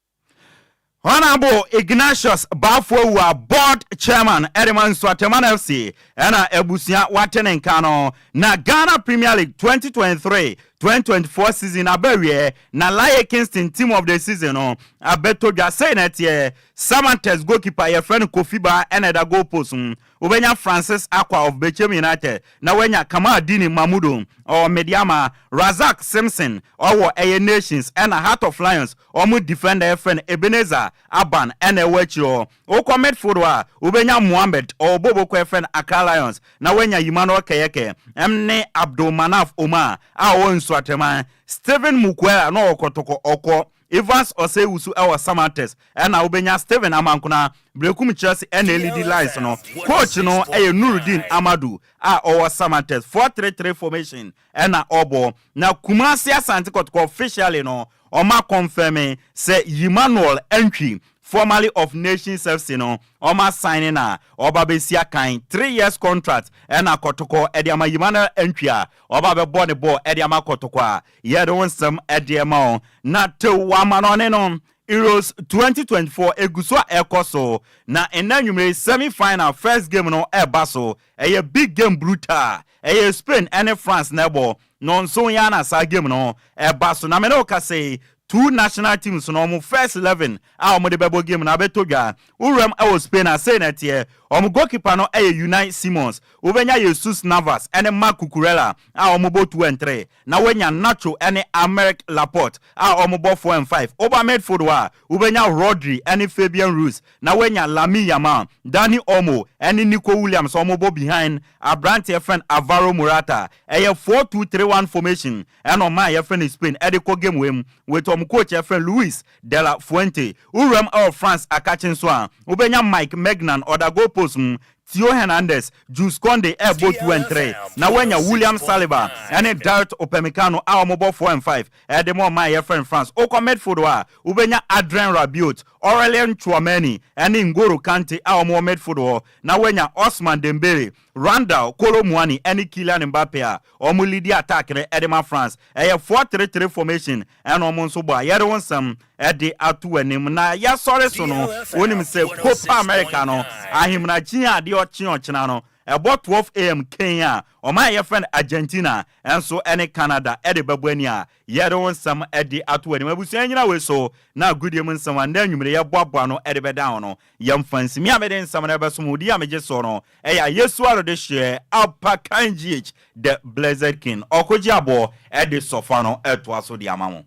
Honourable Ignatius Baffour Awuah, Board Chairman de ma Nsuateman FC ɛna abusua wate ne nka no. Na Ghana Premier League 2023-2024 season aba awieɛ na Laryea Kingston Team of the Season no abɛtɔ dwa. Sei na ɛteɛ, Samartex goalkeeper yɛfrɛ no Kofi Baa ɛna ɛda goal post mu. Wobɛnya Francis Acquah of Bechem United na woanya Kamaldini Mamudo ɔwɔ Medeama, Razak Simpson ɔwɔ ɛyɛ Nations ɛna Heart of Lions wɔn defender yɛfrɛ no Ebenezer Aban ɛna ɛwɔ akyire hɔ. Wokɔ midfield hɔ a wobɛnya Mohammed ɔwɔ Boboko yɛfrɛ no Accra Lions na woanya Emmanuel Keyeke ɛne Abdul Manaf Omar a ɔwɔ Nsuatraman, Stephen Mukwala na ɔwɔ Kɔtɔkɔ ɔkɔ Evans Osei-Wusu wɔ Samartex ɛna wobɛnya Stephen Amankona, Berekum Chelsea ɛna ɛlidi lines no. Coach no yɛ Nurudeen Amadu a ɔwɔ Samartex. 4-3-3 formation ɛna ɔbɔ. Na Kumasi Asante Kɔtɔkɔ officially no wɔn akɔnfɛme sɛ Emmanuel Antwi formerly of Nations FC no wɔn asaene na ɔba bɛsi akan. 3 years contract ɛna Kɔtɔkɔ ɛde ama Emmanuel Antwi a ɔba bɛbɔ ne bɔɔl ɛde ama Kɔtɔkɔ a yɛde wo nsɛm ɛde ma wo. Na tew wamanɔne no Euros 2024 egu so a ɛkɔ so na ɛnna nwumire semi final first game no ɛba so. Ɛyɛ big game brutal. Ɛyɛ Spain ɛne France na ɛbɔ nɔnson yɛ ana saa game no ɛba so. Na mene wo kasa yi, two national teams no wɔn first 11 a wɔn de bɛbɔ game no abɛtɔ dwa. Wuram ɛwɔ Spain a, sei na ɛteɛ: wɔn goalkeeper no ɛyɛ Unai Simons. Wobɛnya Jesus Navas ɛne Marc Cucurella a wɔn bɔ 2 and 3 na woanya Nacho ɛne Aymeric Laporte a wɔn bɔ 4 and 5. Woba midfield hɔ a, wobɛnya Rodri ɛne Fabian Ruiz na woanya Lamine Yamal, Dani Olmo ɛne Nico Williams a wɔn bɔ behind aberanteɛ fɛn Alvaro Morata. Ɛyɛ 4-2-3-1 formation ɛna ɔman a yɛfrɛ no Spain ɛde kɔ game wei mu with wɔn coach a yɛfrɛ no Luis de la Fuente. Wuram wɔ France akakye nso a, wobɛnya Mike Maignan, ɔda goal post mu, Theo Hernandez, Jules Kounde rebɔ 2 and 3, na woanya William Saliba ne Dayot Upamecano a wɔbɔ 4 and 5 de ma ɔman a yɛfrɛ no France. Wokɔ midfield hɔ a, wobɛnya Adrien Rabiot, Aurelien Tchouameni ne N'Golo Kante a wɔwɔ midfield hɔ, na woanya Ousmane Dembele, Randal Kolo Muani ne Kylian Mbappe a wɔn leadi attack no de ma France. Ɛyɛ 4-3-3 formation ɛna wɔn nso bɔ a yɛde wo nsɛm de ato w'anim. Na yɛsɔre so no, wonim sɛ Copa America no ahemnakyi a adeɛ ɔkye ɔkyena no ɛbɔ 12am kɛn a ɔman a yɛfrɛ no Argentina nso ne Canada de bɛbɔ ani a yɛde wo nsɛm de ato w'anim. Abusua nyina wei so na agodie mu nsɛm a nnɛ anwummere yɛboaboa ano de bɛdan wo no yɛmfa nsi. Me a mede nsɛm no rebɛsom wo din a megye soɔ no Ɛyɛ a Yesu aredehyeɛ Alpa Kan GH the Blessed King ɔkogye aboɔ de sɔfa no toa so de ama mo.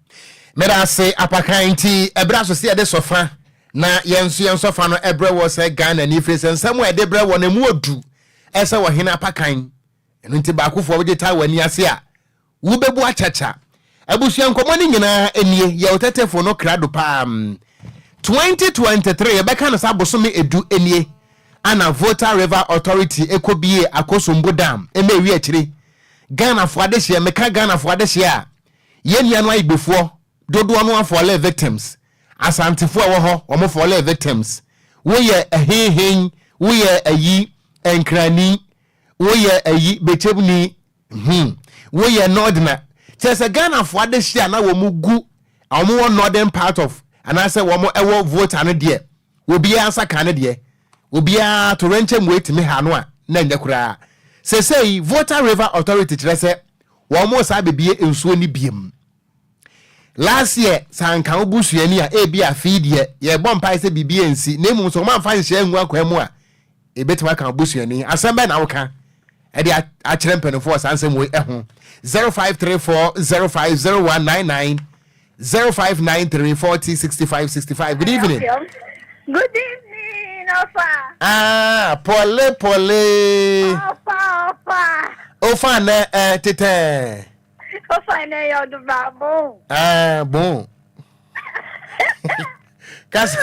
Meda ase Apakan nti ɛberɛ aso sɛ yɛde sɔfa na yɛn nso yɛn sɔfa no ɛbrɛ wɔ sɛ Ghana ni firi sɛ nsɛm a ɛde brɛ wɔ no ɛmu ɔdu ɛsɛ ɔhene Apakan ɛno nti baakofoɔ wogye taa w'ani ase a Wubebu akyakya. Abusua nkɔmmɔ no nyinaa nie, yɛ wo tetefo no krado paa. 2023, yɛbɛka no sɛ abosome edu nie, ana Volta River Authority kɔbie Akosombo Dam ma ɛwi akyire. Ghanafoɔ adehyeɛ, meka Ghanafoɔ adehyeɛ a, yɛn nuanom Ayigbefoɔ dodoɔ no afɔle victims. Asantefoɔ a ɛwɔ hɔ, wɔn fɔle victims. Woyɛ ɛhenhen, woyɛ ayi, Nkrani, woyɛ ayi, Bekyemni, Hmm wo yɛ northerner kyerɛ sɛ Ghanafoɔ adehye a na wɔn gu wɔn wɔ northern part of anaasɛ wɔn ɛwɔ Volta no deɛ obiara nsa ka ne deɛ obiara torɛnkyɛm wei tumi ha no a na ɛnyɛ koraa sesei Volta River Authority kyerɛ sɛ wɔn saa bebie nsuo no biem last year sɛ anka wo busuani a ebi afei deɛ yɛbɔ mpae sɛ biribi ansi na mmom sɛ wɔn amfa nhyɛ angu akwan mu a Ebetumi aka wo busuani. Asɛm bɛn na woka de akyerɛ mpanimfoɔ wɔ saa nsɛm wei ho? 0534 050199 0593 40 65 65. Good evening. Good evening, Ofa. Ah, pole pole. Ofa, Ofa. Ofa ne eh, tete. Ofa ne yoduba bon. Ah, bon. Kasa.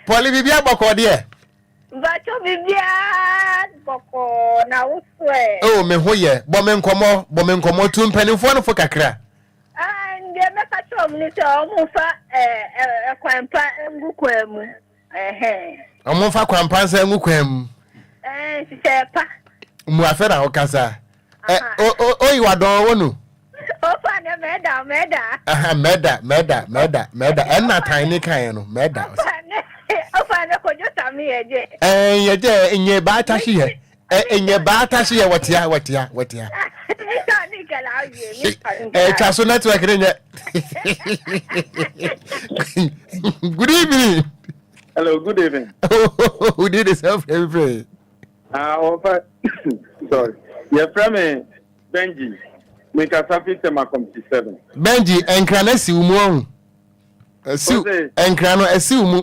Pɔli biribi abɔkɔ deɛ. Bàtò biribiara bɔkɔ na woso ɛ. Oh, me ho yɛ. Bɔ me nkɔmɔ, bɔ me nkɔmɔ tu mpanimfoɔ no fo kakra. Ah, deɛ mɛka kyerɛ wɔn ne sɛ wɔn mfa ɛkwan pa ngu kwan mu. Wɔn mfa kwan pa nsa ngu kwan mu. Ɛɛ nhyehyɛɛ pa. Mmuafe na wokasa. Ɛ o oyi wadɔn wo no. Ofa ne mɛda mɛda. Aha mɛda mɛda mɛda mɛda ɛnna tan ne kan no mɛda. Ofa ne ofa ne kojo sami yɛ gye. Ɛɛ yɛ gye nye baata si yɛ. Ɛ nye baata si yɛ wɔtia wɔtia wɔtia. Ɛ twa so network ne nyɛ. Good evening. Hello, good evening. Who did this help every? Ah, uh, sorry. Yɛfrɛ me Benji. Mekasa fi Tema Committee 7. Benji, nkra no asiw mu ɔho. Asiw, nkra no asiw mu.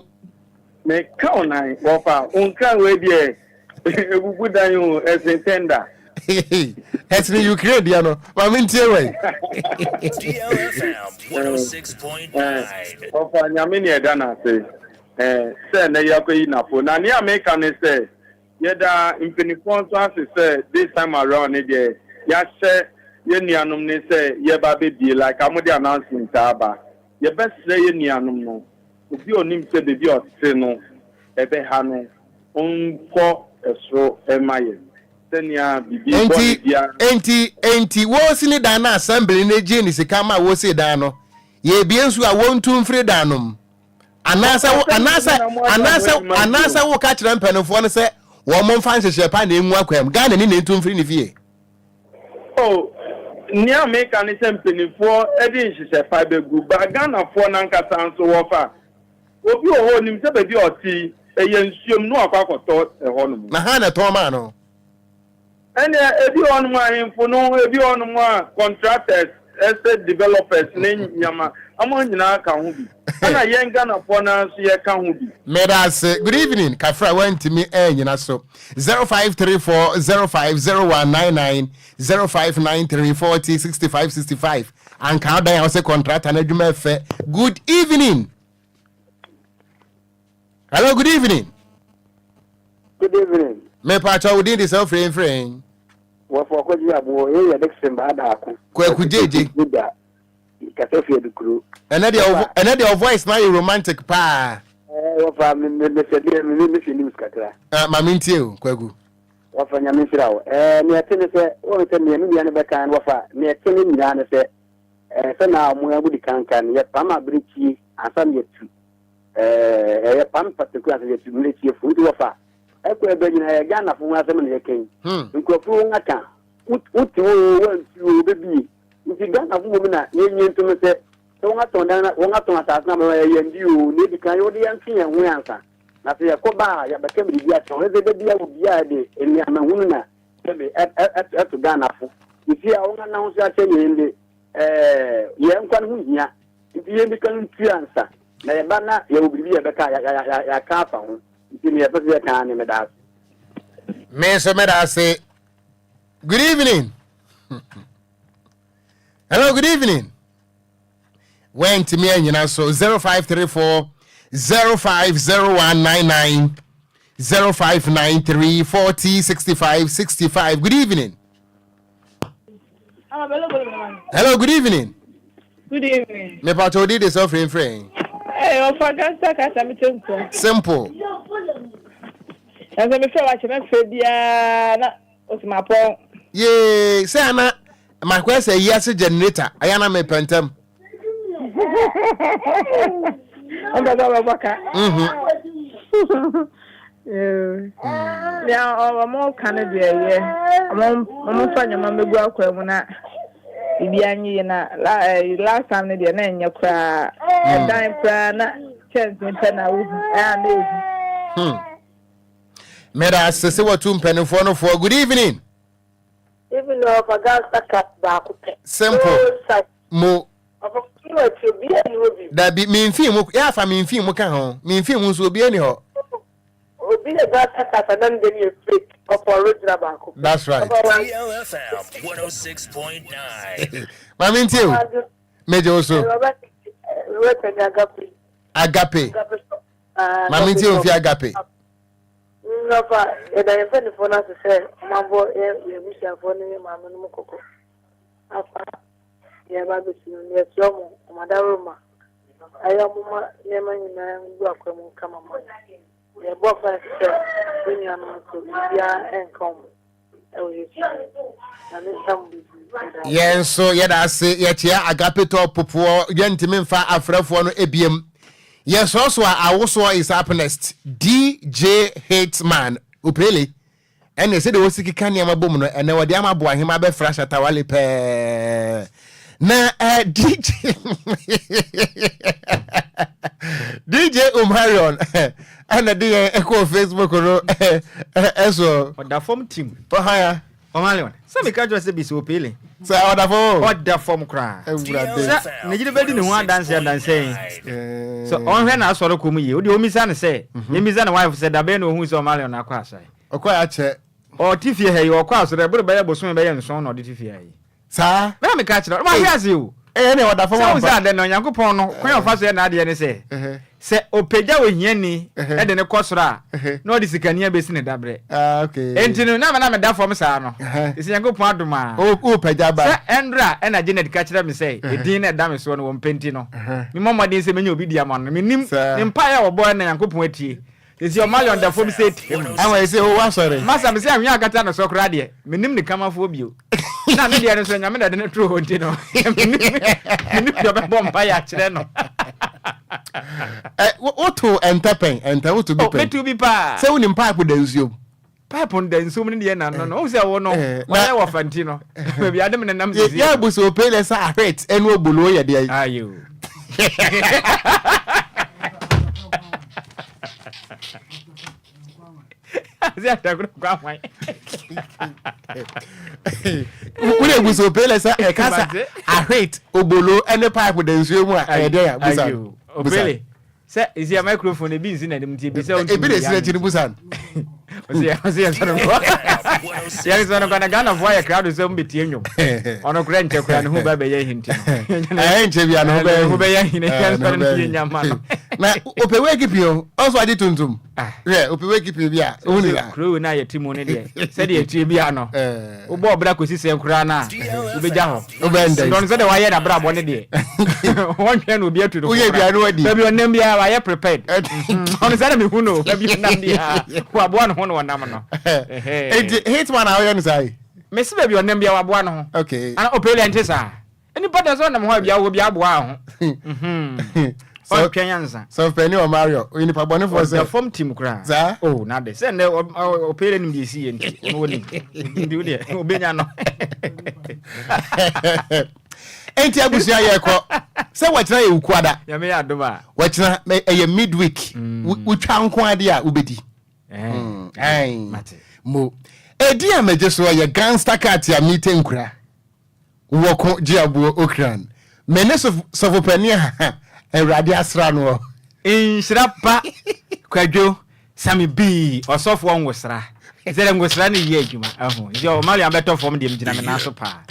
Meka wo nan, wɔfa, wo nkra wei deɛ, ebubu dan o, ɛsen tender. Ɛsene Ukraine deɛ no, ma mentie wei. Wɔfa, Nyame ne ɛda no ase sɛ ɛnɛ yɛakɔyi nafo. Na nea meka ne sɛ, Yɛda mpaninfoɔ nso ase sɛ this time around no deɛ yɛahyɛ yɛn nuanom no sɛ yɛreba abɛbie like a wɔde announcement aba. Yɛbɛsrɛ yɛn nuanom no, obi a ɔnim sɛ baabi a ɔte no ɛbɛha no ɔnkɔ soro mma yɛn sɛnea biribi Enti, bɔne biara. enti, enti wɔresi ne dan na assembly no gyee ne sika ma wɔsii dan no, yɛrebie nso a wɔntu mfiri dan no mu. Anaasɛ wo anaasɛ anaasɛ anaasɛ woka kyerɛ mpanimfoɔ no sɛ wɔn mfa nhyehyɛ pa na engu akwan mu. Ghana ni na entu mfiri ne fie. Oh, nea meka ne sɛ mpanimfoɔ de nhyehyɛ pa bɛgu, ba Ghanafoɔ no ankasa nso wɔfa. Obi wɔ hɔ onim sɛ baabi a ɔte yi, ɛyɛ nsuom na wakɔ akɔtɔ ɛhɔnom. Na hwan na ɛtɔn maa no? Ɛnneɛ ebi wɔ hɔnom a ahemfo no, ebi wɔ hɔnom a contractors. estate developers ne nneɛma, wɔn nyinaa ka ho bi. Ɛna yɛn Ghanafoɔ no ara nso yɛka ho bi. Meda ase. Good evening. Kafra wantumi anyina so. 0534 050199 0593 40 65 65. Anka adan a wɔsɛ contractor no adwuma ɛfɛ. Good evening. Hello, good evening. Good evening. Mepa kyɛw wo din de sɛ wofiri mfiri. Wɔfɔ akɔgye aboɔ yɛ yɛ Dixon baa daako. Kwaku gyegye. Juda kasa fi adukuro. Ɛnɛ deɛ ɛnɛ deɛ voice na yɛ romantic paa. Ɛɛ wɔfa me me me sɛ me me me hwɛ news kakra. Ah maame ntie o Kwaku. Wɔfa nyame nhyira wo. Ɛɛ nea ɛte ne sɛ wɔn sɛ nea me nua no bɛka no wɔfa nea ɛte ne nyinaa ne sɛ ɛɛ sɛ na wɔn abudi kankan yɛ pam abirekyie ansa na yɛtu ɛɛ ɛyɛ pam pataku ansa yɛtu mmirekyie fo nti wɔfa ɛkɔ ɛbɛ nyinaa yɛ Ghana fo ho asɛm na yɛka yi. Nkurɔfo wɔn aka wote wo o wanti o bɛbie nti Ghana fo mmom na yɛnyɛ ntom sɛ sɛ wɔn atɔn dan wɔn atɔn asase no ama yɛ yɛn di o na edi kan wɔde yɛn twe yɛn ho ansa na sɛ yɛkɔ ba a yɛbɛka biribi akyerɛ wɔn sɛ da bia obiara de nneɛma hunu na sɛbe ɛto Ghana fo nti a wɔn anan so akyɛ yɛn de ɛɛ yɛn nkwa no ho hia nti yɛn di kan ntua ansa na yɛba na yɛwɔ biribi yɛbɛka yɛaka afa ho nti ne yɛpɛ sɛ yɛka ne meda ase. Me nso meda ase. Good evening. Hello, good evening. Wɛntumi anyina so 0534 050199 0593 40 65 65. Good evening. Hello, good evening. Good evening. Me pato odi de sɛ frame frame. Hey, ofa gasa kasa me tempo. Simple. Na sɛ mefrɛ wakyɛ mɛfrɛ biara na osimapɔn. Yee, sɛ ana makɔyɛ sɛ yi ase generator ayɛ na mepɛ ntɛm. Ɔmpɛ sɛ ɔbɛbɔ ka. Nea ɔmo ka no deɛ yɛ ɔmo ɔmo fa nneɛma mbɛgu akwa mu na biribi anyi yie na last time no deɛ na ɛnyɛ koraa ɛdan koraa na kyɛnsee pɛ na wohu ɛa na ehu. Meda ase sɛ watu mpanimfoɔ no foɔ. Good evening. Even though ɔfa gangster cut baako pɛ. Simple. Mo. Ɔfa fi wɔ akyi obi ani hɔ bi. Dabi mi nfi mu yɛ afa mi nfi mu ka ho mi nfi mu nso obi ani hɔ. Obi yɛ gangster cut anan de yɛ fake ɔfa original baako. That's right. TLFM 106.9. Maame ntie o. Meje o so. Agape. Maame ntie o fi agape. Nnɔfa, yɛda yɛn mpanimfoɔ no ase sɛ wɔabɔ yɛn yɛn abusuafoɔ ne yɛn maame no mu kɔkɔ afa yɛn ba abɛsi no. Yɛsrɛ mo, wɔn adaworoma, ayɛ wɔn ma nneɛma nyinaa ngu akwan mu kama ma yɛn. Yɛbɔ mpaeɛ sɛ yɛn nuanom nso biribiara nka wɔn ɛwɔ Yesu din mu. Nyame nhyira mo bebree. Yɛda ase. Yɛn nso yɛda ase yɛkyea agape tɔ popoɔ yɛntumi mfa afrɛfoɔ no ebiem yɛsɔɔso a awosoɔ is up next DJ Hitman Opele ɛne sɛdeɛ wɔsi keka nneɛma bom no ɛnɛ wɔde ama Boahema bɛfra Shatawale pɛɛ na eh, DJ DJ Omarion ɛna de yɛn ɛkɔɔ Facebook no ɛsoɔ. Ɔda fam tim. Ɔhan Ɔmalion, sɛ meka kyerɛ sɛ bisa Opele. Sɛ ɔda fam o. Ɔda fam koraa. Awurade. Sɛ ne yere bɛdi ne ho adanse adanse yi. Sɛ ɔnhwɛ n'asɔre kɔ mu yie. Wodeɛ ɔmmisa no sɛ, yɛmmisa ne wife sɛ dabɛn na ɔhuu sɛ Ɔmalion akɔ asɔre. Ɔkɔ akyɛ. Ɔte fie ha yi, ɔkɔ asɔre ɛboro bɛyɛ bosome bɛyɛ nson na ɔde te fie ha yi. Saa. Me na meka kyerɛ wo. Mahwe ase o. Ɛyɛ nea ɔda fam ampa. Sɛ wohu sɛ adɛn na Onyankopɔn no, kwan a ɔfa so yɛ n'adeɛ ne sɛ, sɛ ɔpagya ohiani de no kɔ soro a, na ɔde sikani abɛsi ne daberɛ. Enti no, na me na meda fam saa no, ɛsɛ Nyankopɔn adom a, sɛ ɛndora ɛna Janet ka kyerɛ me sɛ, edin na ɛda me soɔ no wɔmpɛ nti no, memmɔ mmɔden sɛ mɛnya obi di ama no. Mennim, ne mpaeɛ a ɔbɔeɛ na Nyankopɔn atie. Sɛsi ɔma yɔn da fam sɛ tem. Ama ɛsɛ o wasɔre. Masa me sɛ anwea akata no so koraa deɛ menim ne kamafoɔ bio. Na ne deɛ no so nyame na de no too hɔ nti no menim deɛ ɔbɛbɔ mpa yɛ akyerɛ no. Woto ɛntɛ pɛn ɛntɛ woto bi oh, pɛn. Meto bi paa. Sɛ wonim pipe da nsuom. Pipe no da nsuom no deɛ na no no wohu sɛ wo no wɔyɛ wɔ fa nti no baabi ade me nenam sisi. Yɛ abu sɛ opele sɛ ahwet ɛne obolo yɛ deɛ. Ayo. Sɛ atakoro kɔ ahwan. Wode egu so pele sɛ ɛka sɛ ahwet obolo ne pipe da nsuo mu a ɛyɛ dɛn a busa no. Opele sɛ esi a microphone ebi nsi n'anim nti ebi sɛ ɔntumi. Ebi na esi n'akyi no busa no. Ɔsi ɔsi yɛn sɔ no nkɔ yɛn sɔ no nkɔ na Ghana fo ayɛ crowd sɛ ɔmo bɛ tie nnwom ɔno kora nkyɛ kora ne ho ba bɛyɛ hinti no. Ɛyɛ nkyɛ bi a ne ho bɛyɛ ho bɛyɛ hin yɛn sɔ no yɛ nyama no. Na opɛ wei kipi o ɔnso agye tuntum. Ah. Hwɛ opi wei kipi bi a wohu ne saa. Kuro no a yɛte mu no deɛ sɛdeɛ ɛteɛ biara no wobɔ ɔbra kɔsi sɛn koraa no a wobɛgya hɔ. Wobɛndɛn. Ndɔn sɛdeɛ wayɛ n'abrabɔ no deɛ wɔntwɛn na obi atu no fo Woyɛ biara no wadi. Baabi ɔnam biara wayɛ prepared. Ɔno sɛ na mehu no baabi ɔnam biara waboa ne ho na ɔnam no. Enti hitman a woyɛ no saa yi? Mese baabi ɔnam biara waboa ne ho. Okay. Ana ɔpɛ nte saa? Nipa da sɛ ɔnam hɔ a bia wɔ bia aboa ho. Ɔntwɛn ansa. Sɔfpɛni wɔ Mario, ɔyɛ nipa bɔnefoɔ sɛ. Ɔda fam tim koraa. Saa? Oh, na de. Sɛ nnɛ ɔpɛɛlɛ nim deɛ ɛsi yɛ nti, ɔno ɔnim. Nti wo deɛ, ɔbɛnya no. Enti abusua yɛkɔ. Sɛ wɔkyena yɛ wukuada. Nyame yɛ adom a. Wɔkyena ɛyɛ midweek. Wotwa nko adeɛ a wobɛdi. Mm, mo. Ɛdi a megye soɔ yɛ gangster cat a mete nkura. Wɔko gye aboɔ okran. Me ne sɔfopani a Awurade asra noɔ. Nhyira pa Kwadwo Sammy bii ɔsɔfoɔ nwosra sɛdɛ nwosra no yɛ adwuma ahu nti ɔmariam bɛtɔ fam deɛ megyina me nan so paa.